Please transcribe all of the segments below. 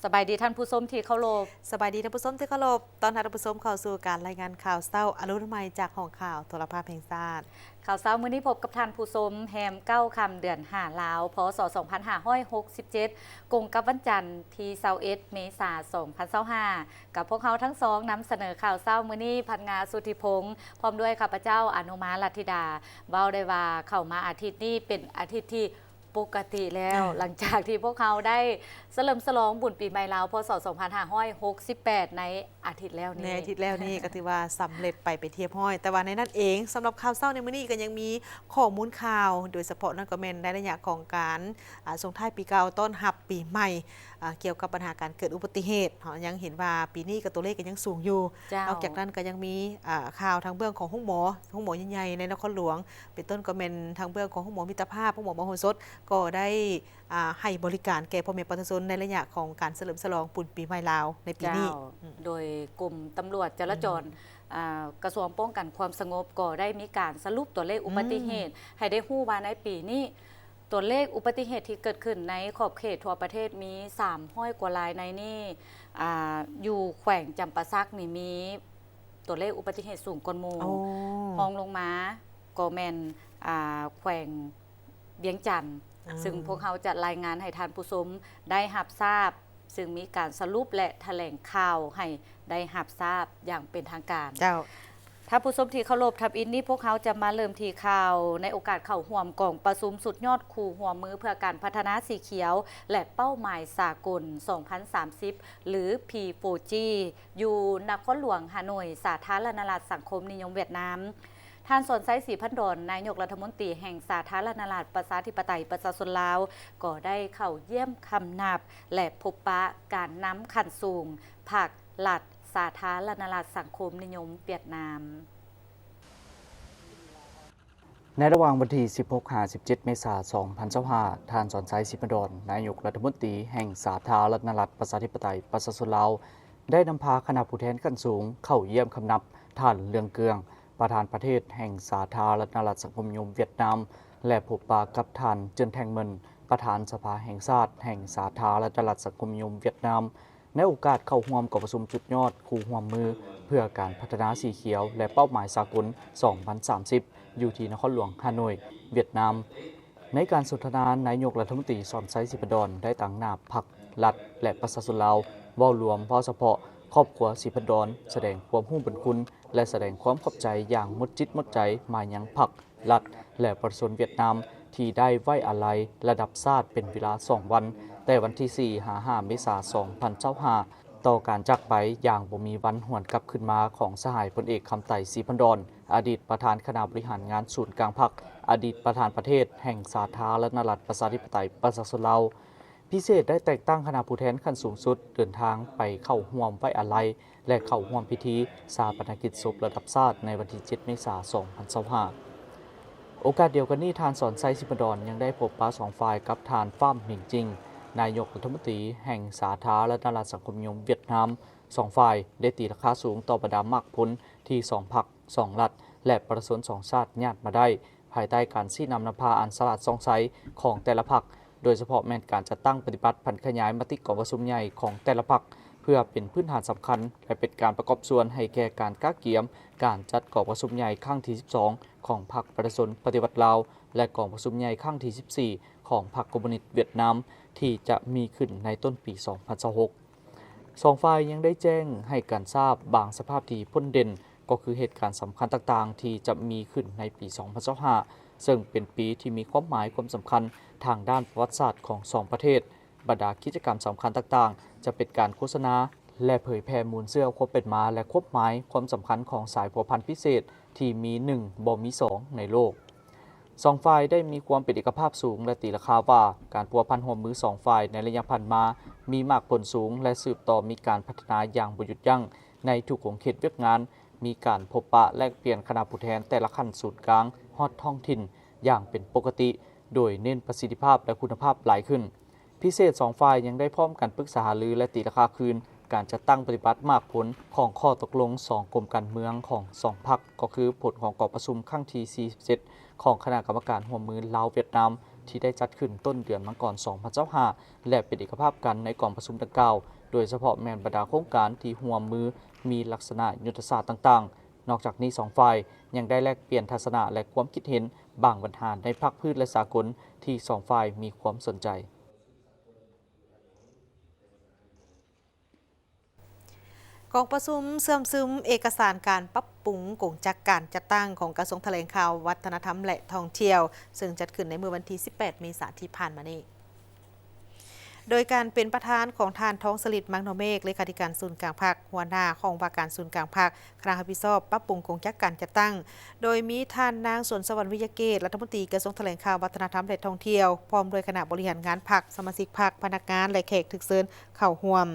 ສະບາຍດີທ່ານຜູ້ຊົມທີ່ເຄົາລົບ. ສະບາຍດີທ່ານຜູ້ຊົມທີ່ເຄົາລົບ. ຕ້ອນຮັບທ່ານຜູ້ຊົມເຂົ້າສູ່ການລາຍງານຂ່າວເຊົ້າອາລຸນໃໝ່ຈາກຫ້ອງຂ່າວໂທລະພາບແຫ່ງຊາດ. ຂ່າວເຊົ້າມື້ນີ້ພົບກັບທ່ານຜູ້ຊົມແຮມເກົ້າຄ່ຳເດືອນຫ້າລາວ ພ.ສ. ສອງພັນຫ້າຮ້ອຍຫົກສິບເຈັດ ກົງກັບວັນຈັນທີຊາວເອັດເມສາສອງພັນຊາວຫ້າ ກັບພວກເຮົາທັງສອງນຳສະເໜີຂ່າວເຊົ້າມື້ນີ້ ພັນງາ ສຸທິພົງ ພ້ອມດ້ວຍຂ້າພະເຈົ້າ ອະນຸມາ ລັດທິດາ. ເວົ້າໄດ້ວ່າເຂົ້າມາອາທິດນີ້ເປັນອາທິດທີ່ ປົກກະຕິແລ້ວ ອ່າ ຫຼັງຈາກທີ່ພວກເຮົາໄດ້ສະເຫຼີມສະຫຼອງບຸນປີໃໝ່ລາວ ພ.ສ. ສອງພັນຫ້າຮ້ອຍຫົກສິບແປດ ໃນອາທິດແລ້ວນີ້ ໃນອາທິດແລ້ວນີ້ກໍຖືວ່າສຳເລັດໄປເປັນທີ່ຮຽບຮ້ອຍ. ແຕ່ວ່າໃນນັ້ນເອງ ສຳລັບຂ່າວເຊົ້າໃນມື້ນີ້ກໍຍັງມີຂໍ້ມູນຂ່າວ ໂດຍສະເພາະນັ້ນກໍແມ່ນໃນໄລຍະຂອງການ ອາ ສົ່ງທ້າຍປີເກົ່າ ຕ້ອນຮັບປີໃໝ່ ອາ ກ່ຽວກັບບັນຫາການເກີດອຸບັດຕິເຫດ. ເຮົາຍັງເຫັນວ່າປີນີ້ກໍຕົວເລກກໍຍັງສູງຢູ່. ເຈົ້າ. ນອກຈາກນັ້ນກໍຍັງມີອາ ຂ່າວທາງເບື້ອງຂອງໂຮງໝໍ ໂຮງໝໍໃຫຍ່ໆໃນນະຄອນຫຼວງ ເປັນຕົ້ນກໍແມ່ນທາງເບື້ອງຂອງໂຮງໝໍມິດຕະພາບ, ໂຮງໝໍມະໂຫສົດ ກໍໄດ້ ອາ ໃຫ້ບໍລິການແກ່ພໍ່ແມ່ປະຊາຊົນໃນໄລຍະຂອງການສະເຫຼີມສະຫຼອງບຸນປີໃໝ່ລາວໃນປີນີ້. ເຈົ້າ. ອືມ. ໂດຍກົມຕຳຫຼວດຈະລາຈອນ ອືມ ອາ ກະຊວງປ້ອງກັນຄວາມສະຫງົບ ກໍໄດ້ມີການສະຫຼຸບຕົວເລກອຸບັດຕິເຫດ ອືມ ໃຫ້ໄດ້ຮູ້ວ່າໃນປີນີ້ ຕົວເລກອຸບັດຕິເຫດທີ່ເກີດຂຶ້ນໃນຂອບເຂດທົ່ວປະເທດມີສາມຮ້ອຍກວ່າລາຍ. ໃນນີ້ ອາ ຢູ່ແຂວງຈຳປາສັກນີ້ມີຕົວເລກອຸບັດຕິເຫດສູງກວ່າໝູ່. ໂອ້. ຮອງລົງມາກໍແມ່ນ ອາ ແຂວງວຽງຈັນ ອ່າ ຊຶ່ງພວກເຮົາຈະລາຍງານໃຫ້ທ່ານຜູ້ຊົມໄດ້ຮັບຊາບ ຊຶ່ງມີການສະຫຼຸບ ແລະ ຖະແຫຼງຂ່າວໃຫ້ໄດ້ຮັບຊາບຢ່າງເປັນທາງການ. ເຈົ້າ. ທ່ານຜູ້ຊົມທີ່ເຄົາລົບ, ທຳອິດນີ້ພວກເຮົາຈະມາເລີ່ມທີ່ຂ່າວໃນໂອກາດເຂົ້າຮ່ວມກອງປະຊຸມສຸດຍອດຄູ່ຮ່ວມມືເພື່ອການພັດທະນາສີຂຽວ ແລະ ເປົ້າໝາຍສາກົນສອງພັນສາມສິບ ຫຼື ພີໂຟຈີ ຢູ່ນະຄອນຫຼວງຮ່າໂນ້ຍ ສາທາລະນະລັດສັງຄົມນິຍົມຫວຽດນາມ. ທ່ານ ສອນໄຊ ສີພັນດອນ ນາຍົກລັດຖະມົນຕີແຫ່ງສາທາລະນະລັດປະຊາທິປະໄຕປະຊາຊົນລາວ ກໍໄດ້ເຂົ້າຢ້ຽມຄຳນັບ ແລະ ພົບປະການນຳຂັ້ນສູງພັກລັດ ສາທາລະນະລັດສັງຄົມນິຍົມຫວຽດນາມ. ໃນລະຫວ່າງວັນທີສິບຫົກ ຫາ ສິບເຈັດ ເມສາ ສອງພັນຊາວຫ້າ ທ່ານ ສອນໄຊ ສີພັນດອນ ນາຍົກລັດຖະມົນຕີແຫ່ງສາທາລະນະລັດປະຊາທິປະໄຕປະຊາຊົນລາວ ໄດ້ນຳພາຄະນະຜູ້ແທນຂັ້ນສູງເຂົ້າຢ້ຽມຄຳນັບທ່ານ ເລື່ອງເກືອງ ປະທານປະເທດແຫ່ງສາທາລະນະລັດສັງຄົມນິຍົມຫວຽດນາມ ແລະ ພົບປະກັບທ່ານ ເຈີນແທງເມິນ ປະທານສະພາແຫ່ງຊາດແຫ່ງສາທາລະນະລັດສັງຄົມນິຍົມຫວຽດນາມ ໃນໂອກາດເຂົ້າຮ່ວມກອງປະຊຸມສຸດຍອດຄູ່ຮ່ວມມືເພື່ອການພັດທະນາສີຂຽວ ແລະ ເປົ້າໝາຍສາກົນສອງພັນສາມສິບ ຢູ່ທີ່ນະຄອນຫຼວງຮ່າໂນ້ຍ ຫວຽດນາມ. ໃນການສົນທະນາ, ນາຍົກລັດຖະມົນຕີ ສອນໄຊ ສີພັນດອນ ໄດ້ຕາງໜ້າພັກ, ລັດ ແລະ ປະຊາຊົນລາວ ເວົ້າລວມ, ເວົ້າສະເພາະຄອບຄົວສີພັນດອນ ສະແດງຄວາມຮູ້ບຸນຄຸນ ແລະ ສະແດງຄວາມຂອບໃຈຢ່າງໝົດຈິດໝົດໃຈມາຍັງພັກ, ລັດ ແລະ ປະຊາຊົນຫວຽດນາມ ທີ່ໄດ້ໄວ້ອາໄລລະດັບຊາດເປັນເວລາສອງວັນ, ແຕ່ວັນທີສີ່ ຫາ ຫ້າ ເມສາ ສອງພັນຊາວຫ້າ ຕໍ່ການຈາກໄປຢ່າງບໍ່ມີວັນຫວນກັບຄືນມາຂອງສະຫາຍພົນເອກ ຄຳໄຕ ສີພັນດອນ ອະດີດປະທານຄະນະບໍລິຫານງານສູນກາງພັກ, ອະດີດປະທານປະເທດແຫ່ງສາທາລະນະລັດປະຊາທິປະໄຕປະຊາຊົນລາວ. ພິເສດໄດ້ແຕ່ງຕັ້ງຄະນະຜູ້ແທນຂັ້ນສູງສຸດເດີນທາງໄປເຂົ້າຮ່ວມໄວ້ອາໄລ ແລະ ເຂົ້າຮ່ວມພິທີຊາປະນະກິດສົບລະດັບຊາດໃນວັນທີເຈັດ ເມສາ ສອງພັນຊາວຫ້າ. ໂອກາດດຽວກັນນີ້, ທ່ານ ສອນໄຊ ສີພັນດອນ ຍັງໄດ້ພົບປະສອງຝ່າຍກັບທ່ານ ຟາມ ມິງຈິງ ນາຍົກລັດຖະມົນຕີແຫ່ງສາທາລະນະລັດສັງຄົມນິຍົມຫວຽດນາມ. ສອງຝ່າຍໄດ້ຕີລາຄາສູງຕໍ່ບັນດາໝາກຜົນທີ່ສອງພັກ, ສອງລັດ ແລະ ປະຊາຊົນສອງຊາດຍາດມາໄດ້ ພາຍໃຕ້ການຊີ້ນຳນຳພາອັນສະຫຼາດສ່ອງໃສຂອງແຕ່ລະພັກ, ໂດຍສະເພາະແມ່ນການຈັດຕັ້ງປະຕິບັດຜັນຂະຫຍາຍມະຕິກອງປະຊຸມໃຫຍ່ຂອງແຕ່ລະພັກ ເພື່ອເປັນພື້ນຖານສຳຄັນ ແລະ ເປັນການປະກອບສ່ວນໃຫ້ແກ່ການກະກຽມການຈັດກອງປະຊຸມໃຫຍ່ຄັ້ງທີສິບສອງຂອງພັກປະຊາຊົນປະຕິວັດລາວ ແລະ ກອງປະຊຸມໃຫຍ່ຄັ້ງທີສິບສີ່ຂອງພັກຄອມມູນິດຫວຽດນາມ ທີ່ຈະມີຂຶ້ນໃນຕົ້ນປີສອງພັນຊາວຫົກ. ສອງຝ່າຍຍັງໄດ້ແຈ້ງໃຫ້ກັນຊາບບາງສະພາບທີ່ພົ້ນເດັ່ນ ກໍຄືເຫດການສຳຄັນຕ່າງໆທີ່ຈະມີຂຶ້ນໃນປີສອງພັນຊາວຫ້າ ເຊິ່ງເປັນປີທີ່ມີຄວາມໝາຍຄວາມສຳຄັນທາງດ້ານປະຫວັດສາດຂອງສອງປະເທດ. ບັນດາກິດຈະກຳສຳຄັນຕ່າງໆ ຈະເປັນການໂຄສະນາ ແລະ ເຜີຍແຜ່ມູນເຊື້ອຄວາມເປັນມາ ແລະ ຄວາມໝາຍຄວາມສຳຄັນຂອງສາຍພົວພັນພິເສດທີ່ມີໜຶ່ງບໍ່ມີສອງໃນໂລກ. ສອງຝ່າຍໄດ້ມີຄວາມເປັນເອກະພາບສູງ ແລະ ຕີລາຄາວ່າ ການພົວພັນຮ່ວມມືສອງຝ່າຍໃນໄລຍະຜ່ານມາ ມີໝາກຜົນສູງ ແລະ ສືບຕໍ່ມີການພັດທະນາຢ່າງບໍ່ຢຸດຢັ້ງໃນທຸກຂົງເຂດວຽກງານ, ມີການພົບປະແລກປ່ຽນຄະນະຜູ້ແທນແຕ່ລະຂັ້ນສູນກາງຮອດທ້ອງຖິ່ນຢ່າງເປັນປົກກະຕິ ໂດຍເນັ້ນປະສິດທິພາບ ແລະ ຄຸນນະພາບຫຼາຍຂຶ້ນ. ພິເສດສອງຝ່າຍຍັງໄດ້ພ້ອມກັນປຶກສາຫາລື ແລະ ຕີລາຄາຄືນການຈັດຕັ້ງປະຕິບັດໝາກຜົນຂອງຂໍ້ຕົກລົງສອງກົມການເມືອງຂອງສອງພັກ ກໍຄືຜົນຂອງກອງປະຊຸມຄັ້ງທີສີ່ສິບເຈັດຂອງຄະນະກຳມະການຮ່ວມມືລາວ-ຫວຽດນາມ ທີ່ໄດ້ຈັດຂຶ້ນຕົ້ນເດືອນມັງກອນ ສອງພັນຊາວຫ້າ ແລະ ເປັນເອກະພາບກັນໃນກອງປະຊຸມດັ່ງກ່າວ, ໂດຍສະເພາະແມ່ນບັນດາໂຄງການທີ່ຮ່ວມມືມີລັກສະນະຍຸດທະສາດຕ່າງໆ. ນອກຈາກນີ້, ສອງຝ່າຍຍັງໄດ້ແລກປ່ຽນທັດສະນະ ແລະ ຄວາມຄິດເຫັນບາງບັນຫາໃນພາກພື້ນ ແລະ ສາກົນທີ່ສອງຝ່າຍມີຄວາມສົນໃຈ. ກອງປະຊຸມເຊື່ອມຊຶມເອກະສານການປັບປຸງກົງຈັກການຈັດຕັ້ງຂອງກະຊວງຖະແຫຼງຂ່າວ, ວັດທະນະທຳ ແລະ ທ່ອງທ່ຽວ, ເຊິ່ງຈັດຂຶ້ນໃນມື້ວັນທີສິບແປດ ເມສາທີ່ຜ່ານມານີ້ ໂດຍການເປັນປະທານຂອງທ່ານ ທອງສະລິດ ມັງນໍເມກ ເລຂາທິການສູນກາງພັກ, ຫົວໜ້າຫ້ອງວ່າການສູນກາງພັກ, ຄະນະຮັບຜິດຊອບປັບປຸງກົງຈັກການຈັດຕັ້ງ, ໂດຍມີທ່ານນາງ ສວນສະຫວັນ ວິຍະເກດ ລັດຖະມົນຕີກະຊວງຖະແຫຼງຂ່າວ, ວັດທະນະທຳ ແລະ ທ່ອງທ່ຽວ, ພ້ອມດ້ວຍຄະນະບໍລິຫານງານພັກ, ສະມາຊິກພັກ, ພະນັກງານ ແລະ ແຂກຖືກເຊີນເຂົ້າຮ່ວມ.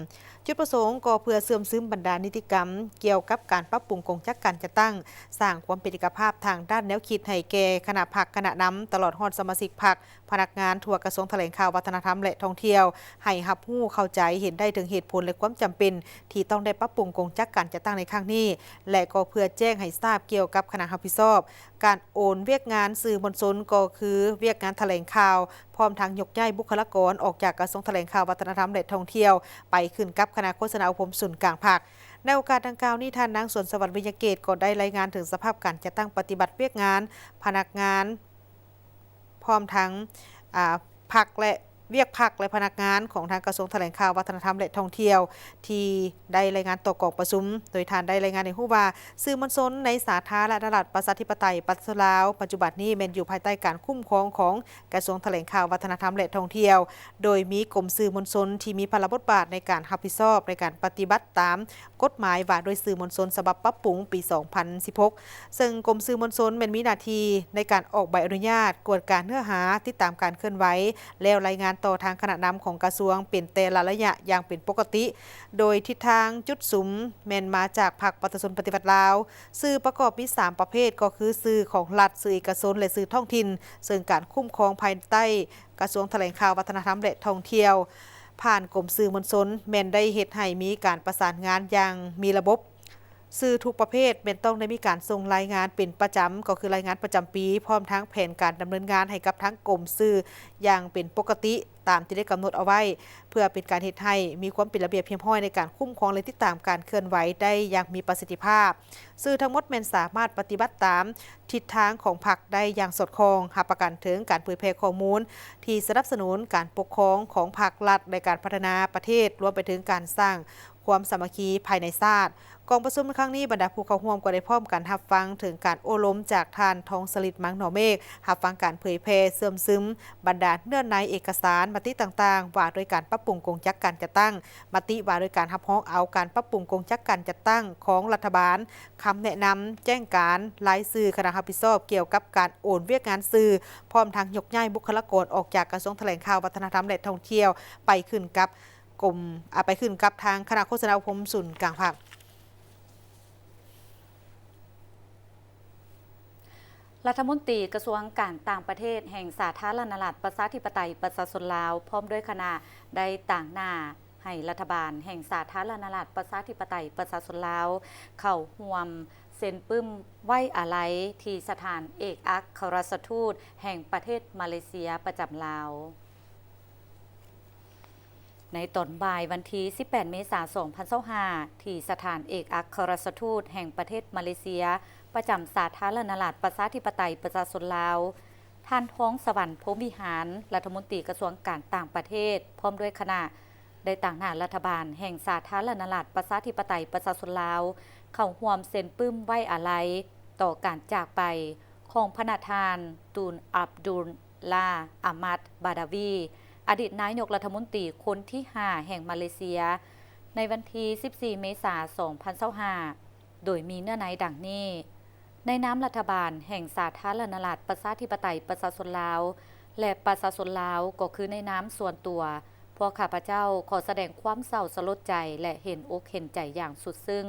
ຈຸດປະສົງກໍເພື່ອເຊື່ອມຊຶມບັນດານິຕິກຳກ່ຽວກັບການປັບປຸງກົງຈັກການຈັດຕັ້ງ, ສ້າງຄວາມເປັນເອກະພາບທາງດ້ານແນວຄິດໃຫ້ແກ່ຄະນະພັກ, ຄະນະນຳ, ຕະຫຼອດຮອດສະມາຊິກພັກ, ພະນັກງານທົ່ວກະຊວງຖະແຫຼງຂ່າວ, ວັດທະນະທຳ ແລະ ທ່ອງທ່ຽວ ໃຫ້ຮັບຮູ້ເຂົ້າໃຈເຫັນໄດ້ເຖິງເຫດຜົນ ແລະ ຄວາມຈຳເປັນທີ່ຕ້ອງໄດ້ປັບປຸງກົງຈັກການຈັດຕັ້ງໃນຄັ້ງນີ້ ແລະ ກໍເພື່ອແຈ້ງໃຫ້ຊາບກ່ຽວກັບຄະນະຮັບຜິດຊອບການໂອນວຽກງານສື່ມວນຊົນ ກໍຄືວຽກງານຖະແຫຼງຂ່າວ, ພ້ອມທັງຍົກຍ້າຍບຸກຄະລາກອນອອກຈາກກະຊວງຖະແຫຼງຂ່າວ, ວັດທະນະທຳ ແລະ ທ່ອງທ່ຽວ ໄປຂຶ້ນກັບຄະນະໂຄສະນາອົບຮົມສູນກາງພັກ. ໃນໂອກາດດັ່ງກ່າວນີ້, ທ່ານນາງ ສວນສະຫວັນ ວິຍະເກດ ກໍໄດ້ລາຍງານເຖິງສະພາບການຈັດຕັ້ງປະຕິບັດວຽກງານພະນັກງານ ພ້ອມທັງ ອາ ພັກ ແລະ ວຽກພັກ ແລະ ພະນັກງານຂອງທາງກະຊວງຖະແຫຼງຂ່າວ, ວັດທະນະທຳ ແລະ ທ່ອງທ່ຽວ ທີ່ໄດ້ລາຍງານຕໍ່ກອງປະຊຸມ, ໂດຍທ່ານໄດ້ລາຍງານໃຫ້ຮູ້ວ່າ ສື່ມວນຊົນໃນສາທາລະນະລັດ ປະຊາທິປະໄຕ ປະຊາຊົນລາວ ປັດຈຸບັນນີ້ແມ່ນຢູ່ພາຍໃຕ້ການຄຸ້ມຄອງຂອງກະຊວງຖະແຫຼງຂ່າວ, ວັດທະນະທຳ ແລະ ທ່ອງທ່ຽວ, ໂດຍມີກົມສື່ມວນຊົນທີ່ມີພາລະບົດບາດໃນການຮັບຜິດຊອບໃນການປະຕິບັດຕາມ ກົດໝາຍວ່າດ້ວຍສື່ມວນຊົນສະບັບປັບປຸງປີສອງພັນສິບຫົກ ເຊິ່ງກົມສື່ມວນຊົນແມ່ນມີໜ້າທີ່ໃນການອອກໃບອະນຸຍາດ, ກວດກາເນື້ອຫາ, ຕິດຕາມການເຄື່ອນໄຫວ ແລ້ວລາຍງານຕໍ່ທາງຄະນະນຳຂອງກະຊວງເປັນແຕ່ລະໄລຍະຢ່າງເປັນປົກກະຕິ, ໂດຍທິດທາງຈຸດສຸມແມ່ນມາຈາກພັກປະຊາຊົນປະຕິວັດລາວ. ສື່ປະກອບມີສາມປະເພດ ກໍຄືສື່ຂອງລັດ, ສື່ເອກະຊົນ ແລະ ສື່ທ້ອງຖິ່ນ, ເຊິ່ງການຄຸ້ມຄອງພາຍໃຕ້ ກະຊວງຖະແຫຼງຂ່າວ, ວັດທະນະທຳ ແລະ ທ່ອງທ່ຽວ ຜ່ານກົມສື່ມວນຊົນ ແມ່ນໄດ້ເຮັດໃຫ້ມີການປະສານງານຢ່າງມີລະບົບ. ສື່ທຸກປະເພດແມ່ນຕ້ອງໄດ້ມີການສົ່ງລາຍງານເປັນປະຈຳ, ກໍຄືລາຍງານປະຈຳປີ, ພ້ອມທັງແຜນການດຳເນີນງານໃຫ້ກັບທາງກົມສື່ຢ່າງເປັນປົກກະຕິ ຕາມທີ່ໄດ້ກຳນົດເອົາໄວ້, ເພື່ອເປັນການເຮັດໃຫ້ມີຄວາມເປັນລະບຽບຮຽບຮ້ອຍໃນການຄຸ້ມຄອງ ແລະ ຕິດຕາມການເຄື່ອນໄຫວໄດ້ຢ່າງມີປະສິດທິພາບ. ສື່ທັງໝົດແມ່ນສາມາດປະຕິບັດຕາມທິດທາງຂອງພັກໄດ້ຢ່າງສອດຄ່ອງ, ຮັບປະກັນເຖິງການເຜີຍແຜ່ຂໍ້ມູນທີ່ສະໜັບສະໜູນການປົກຄອງຂອງພັກລັດ ແລະ ການພັດທະນາປະເທດ, ລວມໄປເຖິງການສ້າງຄວາມສາມັກຄີພາຍໃນຊາດ. ກອງປະຊຸມໃນຄັ້ງນີ້, ບັນດາຜູ້ເຂົ້າຮ່ວມກໍໄດ້ພ້ອມກັນຮັບຟັງເຖິງການໂອ້ລົມຈາກທ່ານ ທອງສະລິດ ມັງນໍເມກ, ຮັບຟັງການເຜີຍແຜ່ເຊື່ອມຊຶມບັນດາເນື້ອໃນເອກະສານ, ມະຕິຕ່າງໆ ວ່າດ້ວຍການປັບປຸງກົງຈັກການຈັດຕັ້ງ, ມະຕິວ່າດ້ວຍການຮັບຮອງເອົາການປັບປຸງກົງຈັກການຈັດຕັ້ງຂອງລັດຖະບານ, ຄຳແນະນຳ, ແຈ້ງການ, ລາຍຊື່ຄະນະຮັບຜິດຊອບກ່ຽວກັບການໂອນວຽກງານສື່, ພ້ອມທັງຍົກຍ້າຍບຸກຄະລາກອນອອກຈາກກະຊວງຖະແຫຼງຂ່າວ, ວັດທະນະທຳ ແລະ ທ່ອງທ່ຽວ ໄປຂຶ້ນກັບກົມ, ອາ, ໄປຂຶ້ນກັບທາງຄະນະໂຄສະນາອົບຮົມສູນກາງພັກ. ລັດຖະມົນຕີກະຊວງການຕ່າງປະເທດແຫ່ງສາທາລະນະລັດ ປະຊາທິປະໄຕ ປະຊາຊົນລາວ ພ້ອມດ້ວຍຄະນະ ໄດ້ຕາງໜ້າ ໃຫ້ລັດຖະບານແຫ່ງສາທາລະນະລັດ ປະຊາທິປະໄຕ ປະຊາຊົນລາວ ເຂົ້າຮ່ວມເຊັນປຶ້ມໄວ້ອາໄລ ທີ່ສະຖານເອກອັກຄະລັດຖະທູດແຫ່ງປະເທດມາເລເຊຍປະຈຳລາວ. ໃນຕອນບ່າຍວັນທີສິບແປດ ເມສາ ສອງພັນຊາວຫ້າ ທີ່ສະຖານເອກອັກຄະລັດຖະທູດແຫ່ງປະເທດມາເລເຊຍ ປະຈຳສາທາລະນະລັດ ປະຊາທິປະໄຕ ປະຊາຊົນລາວ, ທ່ານ ທອງສະຫວັນ ພົມວິຫານ ລັດຖະມົນຕີກະຊວງການຕ່າງປະເທດ ພ້ອມດ້ວຍຄະນະ ໄດ້ຕາງໜ້າລັດຖະບານແຫ່ງສາທາລະນະລັດ ປະຊາທິປະໄຕ ປະຊາຊົນລາວ ເຂົ້າຮ່ວມເຊັນປຶ້ມໄວ້ອາໄລ ຕໍ່ການຈາກໄປຂອງພະນະທ່ານ ຕູນ ອັບດຸນລາ ອາມັດ ບາດາວີ ອະດີດນາຍົກລັດຖະມົນຕີຄົນທີຫ້າແຫ່ງມາເລເຊຍ ໃນວັນທີສິບສີ່ ເມສາ ສອງພັນຊາວຫ້າ ໂດຍມີເນື້ອໃນດັ່ງນີ້. ໃນນາມລັດຖະບານແຫ່ງສາທາລະນະລັດ ປະຊາທິປະໄຕ ປະຊາຊົນລາວ ແລະ ປະຊາຊົນລາວ ກໍຄືໃນນາມສ່ວນຕົວ, ພວກຂ້າພະເຈົ້າຂໍສະແດງຄວາມເສົ້າສະຫຼົດໃຈ ແລະ ເຫັນອົກເຫັນໃຈຢ່າງສຸດຊຶ້ງ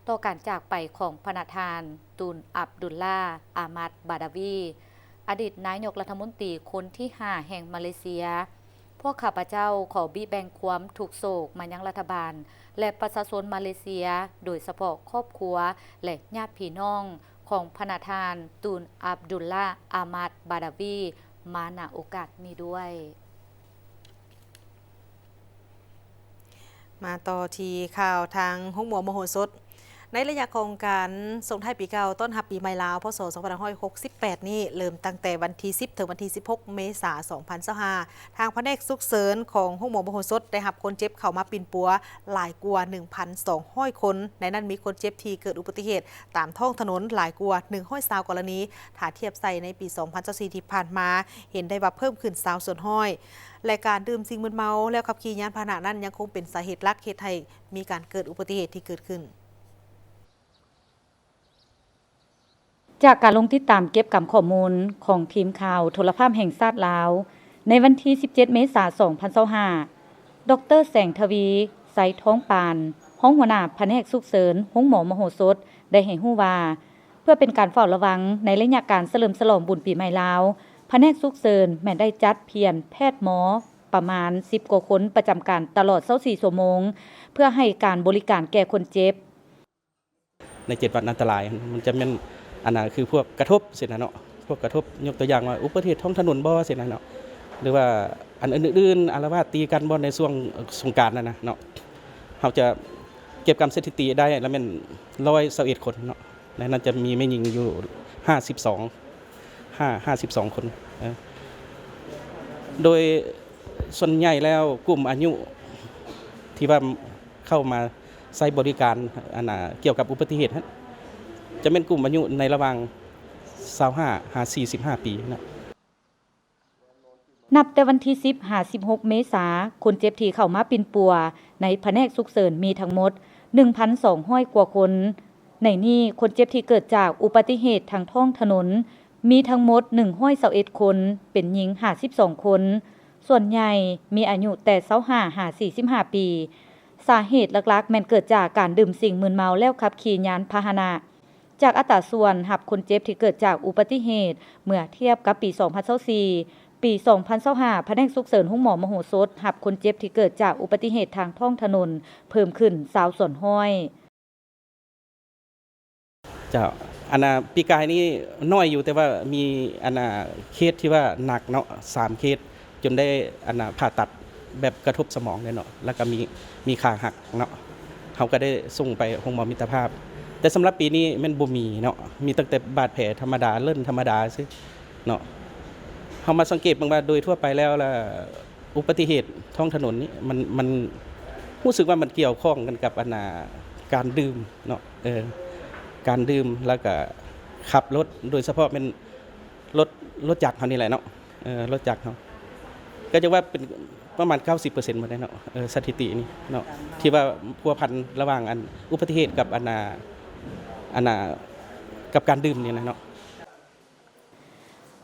ຕໍ່ການຈາກໄປຂອງພະນະທ່ານ ຕູນ ອັບດຸນລາ ອາມັດ ບາດາວີ ອະດີດນາຍົກລັດຖະມົນຕີຄົນທີຫ້າແຫ່ງມາເລເຊຍ. ພວກຂ້າພະເຈົ້າຂໍບິແບ່ງຄວາມທຸກໂສກມາຍັງລັດຖະບານ ແລະ ປະຊາຊົນມາເລເຊຍ, ໂດຍສະເພາະຄອບຄົວ ແລະ ຍາດພີ່ນ້ອງຂອງພະນະທ່ານ ຕູນ ອັບດຸນລາ ອາມັດ ບາດາວີ ມາ ນະ ໂອກາດນີ້ດ້ວຍ. ມາຕໍ່ທີ່ຂ່າວທາງໂຮງໝໍມະໂຫສົດ. ໃນໄລຍະຂອງການສົ່ງທ້າຍປີເກົ່າ ຕ້ອນຮັບປີໃໝ່ລາວ ພ.ສ. ສອງພັນຫ້າຮ້ອຍຫົກສິບແປດນີ້ ເລີ່ມຕັ້ງແຕ່ວັນທີສິບ ເຖິງວັນທີສິບຫົກ ເມສາ ສອງພັນຊາວຫ້າ ທາງພະແນກສຸກເສີນຂອງໂຮງໝໍມະໂຫສົດ ໄດ້ຮັບຄົນເຈັບເຂົ້າມາປິ່ນປົວຫຼາຍກວ່າ ໜຶ່ງພັນສອງຮ້ອຍຄົນ, ໃນນັ້ນມີຄົນເຈັບທີ່ເກີດອຸບັດຕິເຫດຕາມທ້ອງຖະໜົນຫຼາຍກວ່າ ໜຶ່ງຮ້ອຍຊາວ ກໍລະນີ, ຖ້າທຽບໃສ່ໃນປີ ສອງພັນຊາວສີ່ ທີ່ຜ່ານມາ, ເຫັນໄດ້ວ່າເພີ່ມຂຶ້ນ ຊາວສ່ວນຮ້ອຍ ແລະ ການດື່ມສິ່ງມຶນເມົາແລ້ວຂັບຂີ່ຍານພາຫະນະນັ້ນ ຍັງຄົງເປັນສາເຫດຫຼັກເຮັດໃຫ້ມີການເກີດອຸບັດຕິເຫດທີ່ເກີດຂຶ້ນ. ຈາກການລົງຕິດຕາມເກັບກຳຂໍ້ມູນຂອງທີມຂ່າວໂທລະພາບແຫ່ງຊາດລາວ, ໃນວັນທີສິບເຈັດ ເມສາ ສອງພັນຊາວຫ້າ ດອກເຕີ ແສງທະວີ ໄຊທອງປານ, ຮອງຫົວໜ້າພະແນກສຸກເສີນ ໂຮງໝໍມະໂຫສົດ ໄດ້ໃຫ້ຮູ້ວ່າ, ເພື່ອເປັນການເຝົ້າລະວັງໃນໄລຍະການສະເຫຼີມສະຫຼອງບຸນປີໃໝ່ລາວ, ພະແນກສຸກເສີນແມ່ນໄດ້ຈັດພຽນແພດໝໍປະມານສິບກວ່າຄົນປະຈຳການຕະຫຼອດຊາວສີ່ຊົ່ວໂມງ ເພື່ອໃຫ້ການບໍລິການແກ່ຄົນເຈັບ. ໃນເຈັດວັນອັນຕະລາຍ ມັນຈະແມ່ນ ອັນນ່າ ຄືພວກກະທົບຊີ້ນະເນາະ, ພວກກະທົບ ຍົກຕົວຢ່າງວ່າ ອຸບັດຕິເຫດທ້ອງຖະໜົນບໍ່ຊີ້ນະເນາະ ຫຼືວ່າອັນອື່ນໆ ອາລະວາດຕີກັນບໍ່ໃນຊ່ວງສົງການຫັ້ນນະເນາະ, ເຮົາຈະເກັບກຳສະຖິຕິໄດ້ລະແມ່ນຮ້ອຍຊາວເອັດຄົນເນາະ, ໃນນັ້ນຈະມີແມ່ຍິງຢູ່ຫ້າສິບສອງ ຫ້າ ຫ້າສິບສອງຄົນ. ໂດຍສ່ວນໃຫຍ່ແລ້ວ ກຸ່ມອາຍຸທີ່ວ່າເຂົ້າມາ ໃຊ້ບໍລິການ ອັນນ່າ ກ່ຽວກັບອຸບັດຕິເຫດຫັ້ນ ຈະແມ່ນກຸ່ມອາຍຸໃນລະຫວ່າງຊາວຫ້າຫາສີ່ສິບຫ້າປີນະ. ນັບແຕ່ວັນທີສິບຫາສິບຫົກເມສາ, ຄົນເຈັບທີ່ເຂົ້າມາປິ່ນປົວໃນພະແນກສຸກເສີນມີທັງໝົດໜຶ່ງພັນສອງຮ້ອຍກວ່າຄົນ. ໃນນີ້, ຄົນເຈັບທີ່ເກີດຈາກອຸບັດຕິເຫດທາງທ້ອງຖະໜົນມີທັງໝົດໜຶ່ງຮ້ອຍຊາວເອັດຄົນ, ເປັນຍິງຫ້າສິບສອງຄົນ, ສ່ວນໃຫຍ່ມີອາຍຸແຕ່ຊາວຫ້າຫາສີ່ສິບຫ້າປີ. ສາເຫດຫຼັກໆແມ່ນເກີດຈາກການດື່ມສິ່ງມຶນເມົາແລ້ວຂັບຂີ່ຍານພາຫະນະ. ຈາກອັດຕາສ່ວນຮັບຄົນເຈັບທີ່ເກີດຈາກອຸບັດຕິເຫດ ເມື່ອທຽບກັບປີສອງພັນຊາວສີ່, ປີສອງພັນຊາວຫ້າ ພະແນກສຸກເສີນໂຮງໝໍມະໂຫສົດ ຮັບຄົນເຈັບທີ່ເກີດຈາກອຸບັດຕິເຫດທາງທ້ອງຖະໜົນເພີ່ມຂຶ້ນຊາວສ່ວນຮ້ອຍ. ເຈົ້າ, ອັນນ່າ ປີກາຍນີ້ນ້ອຍຢູ່, ແຕ່ວ່າມີ ອັນນ່າ ເຄສທີ່ວ່າໜັກເນາະ ສາມເຄສ ຈົນໄດ້ ອັນນ່າ ຜ່າຕັດແບບກະທົບສະໝອງເດ້ເນາະ, ແລ້ວກໍມີ ມີຂາຫັກເນາະ, ເຮົາກໍໄດ້ສົ່ງໄປໂຮງໝໍມິດຕະພາບ. ແຕ່ສຳລັບປີນີ້ແມ່ນບໍ່ມີເນາະ, ມີຕັ້ງແຕ່ບາດແຜທຳມະດາ ເລີ່ນທຳມະດາຊື່ເນາະ. ເຮົາມາສັງເກດເບິ່ງວ່າໂດຍທົ່ວໄປແລ້ວລະ ອຸບັດຕິເຫດທ້ອງຖະໜົນນີ້ ມັນ ມັນຮູ້ສຶກວ່າມັນກ່ຽວຂ້ອງກັນກັບ ອັນນ່າ ການດື່ມເນາະ, ເອີ ການດື່ມ ແລ້ວກະຂັບລົດ ໂດຍສະເພາະແມ່ນລົດ ລົດຈັກເຮົານີ້ແຫຼະເນາະ, ເອີ ລົດຈັກເຮົາ ກໍຈະວ່າເປັນປະມານເກົ້າສິບເປີເຊັນໝົດເດ້ເນາະ, ເອີ ສະຖິຕິນີ້ເນາະ ທີ່ວ່າພົວພັນລະຫວ່າງ ອັນ ອຸບັດຕິເຫດກັບ ອັນນ່າ ອັນນ່າ ກັບການດື່ມນີ້ນະເນາະ.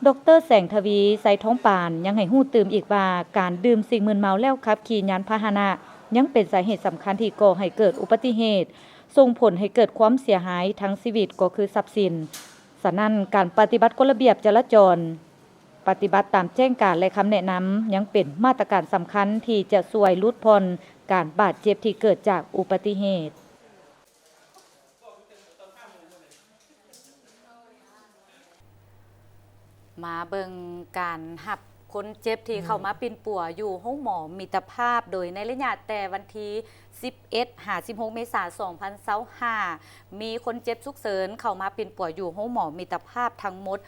ດອກເຕີ ແສງທະວີ ໄຊທອງປານ ຍັງໃຫ້ຮູ້ຕື່ມອີກວ່າ ການດື່ມສິ່ງມຶນເມົາແລ້ວຂັບຂີ່ຍານພາຫະນະ ຍັງເປັນສາເຫດສຳຄັນທີ່ກໍ່ໃຫ້ເກີດອຸບັດຕິເຫດ, ສົ່ງຜົນໃຫ້ເກີດຄວາມເສຍຫາຍທັງຊີວິດກໍຄືຊັບສິນ. ສະນັ້ນ, ການປະຕິບັດກົດລະບຽບຈະລາຈອນ, ປະຕິບັດຕາມແຈ້ງການ ແລະ ຄຳແນະນຳ ຍັງເປັນມາດຕະການສຳຄັນທີ່ຈະຊ່ວຍຫຼຸດຜ່ອນການບາດເຈັບທີ່ເກີດຈາກອຸບັດຕິເຫດ. ມາເບິ່ງການຮັບຄົນເຈັບທີ່ເຂົ້າມາປິ່ນປົວຢູ່ໂຮງໝໍມິດຕະພາບ, ໂດຍໃນໄລຍະແຕ່ວັນທີສິບເອັດຫາສິບຫົກເມສາ ສອງພັນຊາວຫ້າ ມີຄົນເຈັບສຸກເສີນເຂົ້າມາປິ່ນປົວຢູ່ໂຮງໝໍມິດຕະພາບທັງໝົດ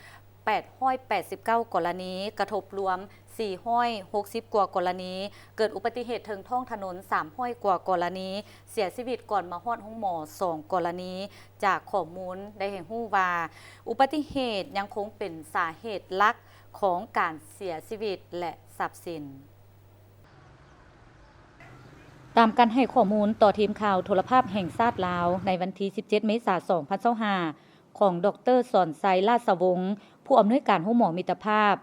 ແປດຮ້ອຍແປດສິບເກົ້າກໍລະນີ, ກະທົບລວມສີ່ຮ້ອຍຫົກສິບກວ່າກໍລະນີ, ເກີດອຸບັດຕິເຫດເທິງທ້ອງຖະໜົນສາມຮ້ອຍກວ່າກໍລະນີ, ເສຍຊີວິດກ່ອນມາຮອດໂຮງໝໍສອງກໍລະນີ. ຈາກຂໍ້ມູນໄດ້ໃຫ້ຮູ້ວ່າ ອຸບັດຕິເຫດຍັງຄົງເປັນສາເຫດຫຼັກຂອງການເສຍຊີວິດ ແລະ ຊັບສິນ. ຕາມການໃຫ້ຂໍ້ມູນຕໍ່ທີມຂ່າວໂທລະພາບແຫ່ງຊາດລາວ ໃນວັນທີສິບເຈັດເມສາ ສອງພັນຊາວຫ້າ ຂອງ ດອກເຕີ ສອນໄຊ ລາດສະວົງ ຜູ້ອຳນວຍການໂຮງໝໍມິດຕະພາບ,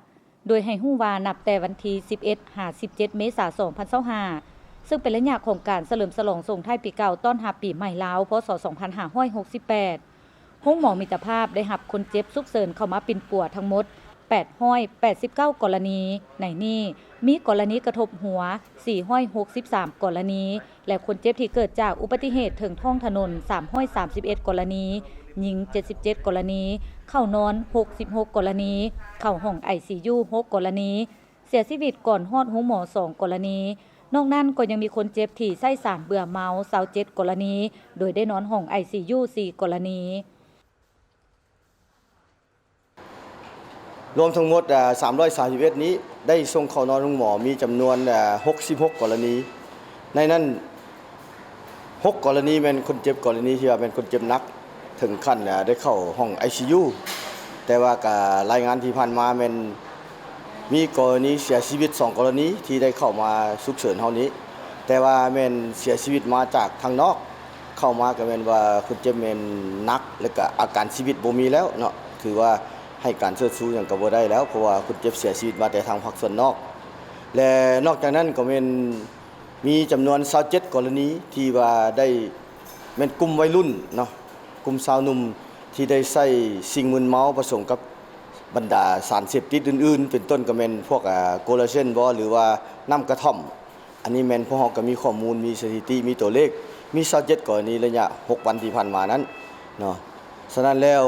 ໂດຍໃຫ້ຮູ້ວ່ານັບແຕ່ວັນທີສິບເອັດຫາສິບເຈັດເມສາ ສອງພັນຊາວຫ້າ ເຊິ່ງເປັນໄລຍະຂອງການສະເຫຼີມສະຫຼອງສົ່ງທ້າຍປີເກົ່າຕ້ອນຮັບປີໃໝ່ລາວ ພ.ສ. ສອງພັນຫ້າຮ້ອຍຫົກສິບແປດ ໂຮງໝໍມິດຕະພາບໄດ້ຮັບຄົນເຈັບສຸກເສີນເຂົ້າມາປິ່ນປົວທັງໝົດ ແປດຮ້ອຍແປດສິບເກົ້າກໍລະນີ, ໃນນີ້ມີກໍລະນີກະທົບຫົວສີ່ຮ້ອຍຫົກສິບສາມກໍລະນີ ແລະ ຄົນເຈັບທີ່ເກີດຈາກອຸບັດຕິເຫດເທິງທ້ອງຖະໜົນສາມຮ້ອຍສາມສິບເອັດກໍລະນີ, ຍິງເຈັດສິບເຈັດກໍລະນີ, ເຂົ້ານອນຫົກສິບຫົກກໍລະນີ, ເຂົ້າຫ້ອງໄອຊີຢູຫົກກໍລະນີ, ເສຍຊີວິດກ່ອນຮອດໂຮງໝໍສອງກໍລະນີ. ນອກນັ້ນກໍຍັງມີຄົນເຈັບທີ່ໃຊ້ສານເບື່ອເມົາຊາວເຈັດກໍລະນີ, ໂດຍໄດ້ນອນຫ້ອງໄອຊີຢູສີ່ກໍລະນີ. ລວມທັງໝົດ ເອີ່ ສາມຮ້ອຍສາມສິບເອັດນີ້ ໄດ້ສົ່ງເຂົ້ານອນໂຮງໝໍມີຈຳນວນ ເອີ່ ຫົກສິບຫົກກໍລະນີ. ໃນນັ້ນ ຫົກກໍລະນີແມ່ນຄົນເຈັບ ກໍລະນີທີ່ວ່າແມ່ນຄົນເຈັບໜັກ ເຖິງຂັ້ນ ເອີ່ ໄດ້ເຂົ້າຫ້ອງໄອຊີຢູ. ແຕ່ວ່າກະລາຍງານທີ່ຜ່ານມາແມ່ນມີກໍລະນີເສຍຊີວິດສອງກໍລະນີທີ່ໄດ້ເຂົ້າມາສຸກເສີນເຮົານີ້, ແຕ່ວ່າແມ່ນເສຍຊີວິດມາຈາກທາງນອກ. ເຂົ້າມາກໍແມ່ນວ່າຄົນເຈັບແມ່ນໜັກ ແລ້ວກໍອາການຊີວິດບໍ່ມີແລ້ວເນາະ, ຖືວ່າໃຫ້ການເຊີດຊູຫຍັງກໍບໍ່ໄດ້ແລ້ວ ເພາະວ່າຄົນເຈັບເສຍຊີວິດມາແຕ່ທາງພາກສ່ວນນອກ. ແລະ ນອກຈາກນັ້ນກໍແມ່ນມີຈຳນວນຊາວເຈັດກໍລະນີທີ່ວ່າໄດ້ ແມ່ນກຸ່ມໄວລຸ້ນເນາະ, ກຸ່ມຊາວໜຸ່ມທີ່ໄດ້ໃຊ້ສິ່ງມຶນເມົາປະສົມກັບບັນດາສານເສບຕິດອື່ນໆ ເປັນຕົ້ນກໍແມ່ນພວກ ອາ ໂກລາເຊນບໍ ຫຼືວ່ານ້ຳກະທ່ອມ. ອັນນີ້ແມ່ນພວກເຮົາກໍມີຂໍ້ມູນ ມີສະຖິຕິ ມີຕົວເລກ ມີຊາວເຈັດກໍລະນີໄລຍະຫົກວັນທີ່ຜ່ານມານັ້ນເນາະ. ສະນັ້ນແລ້ວ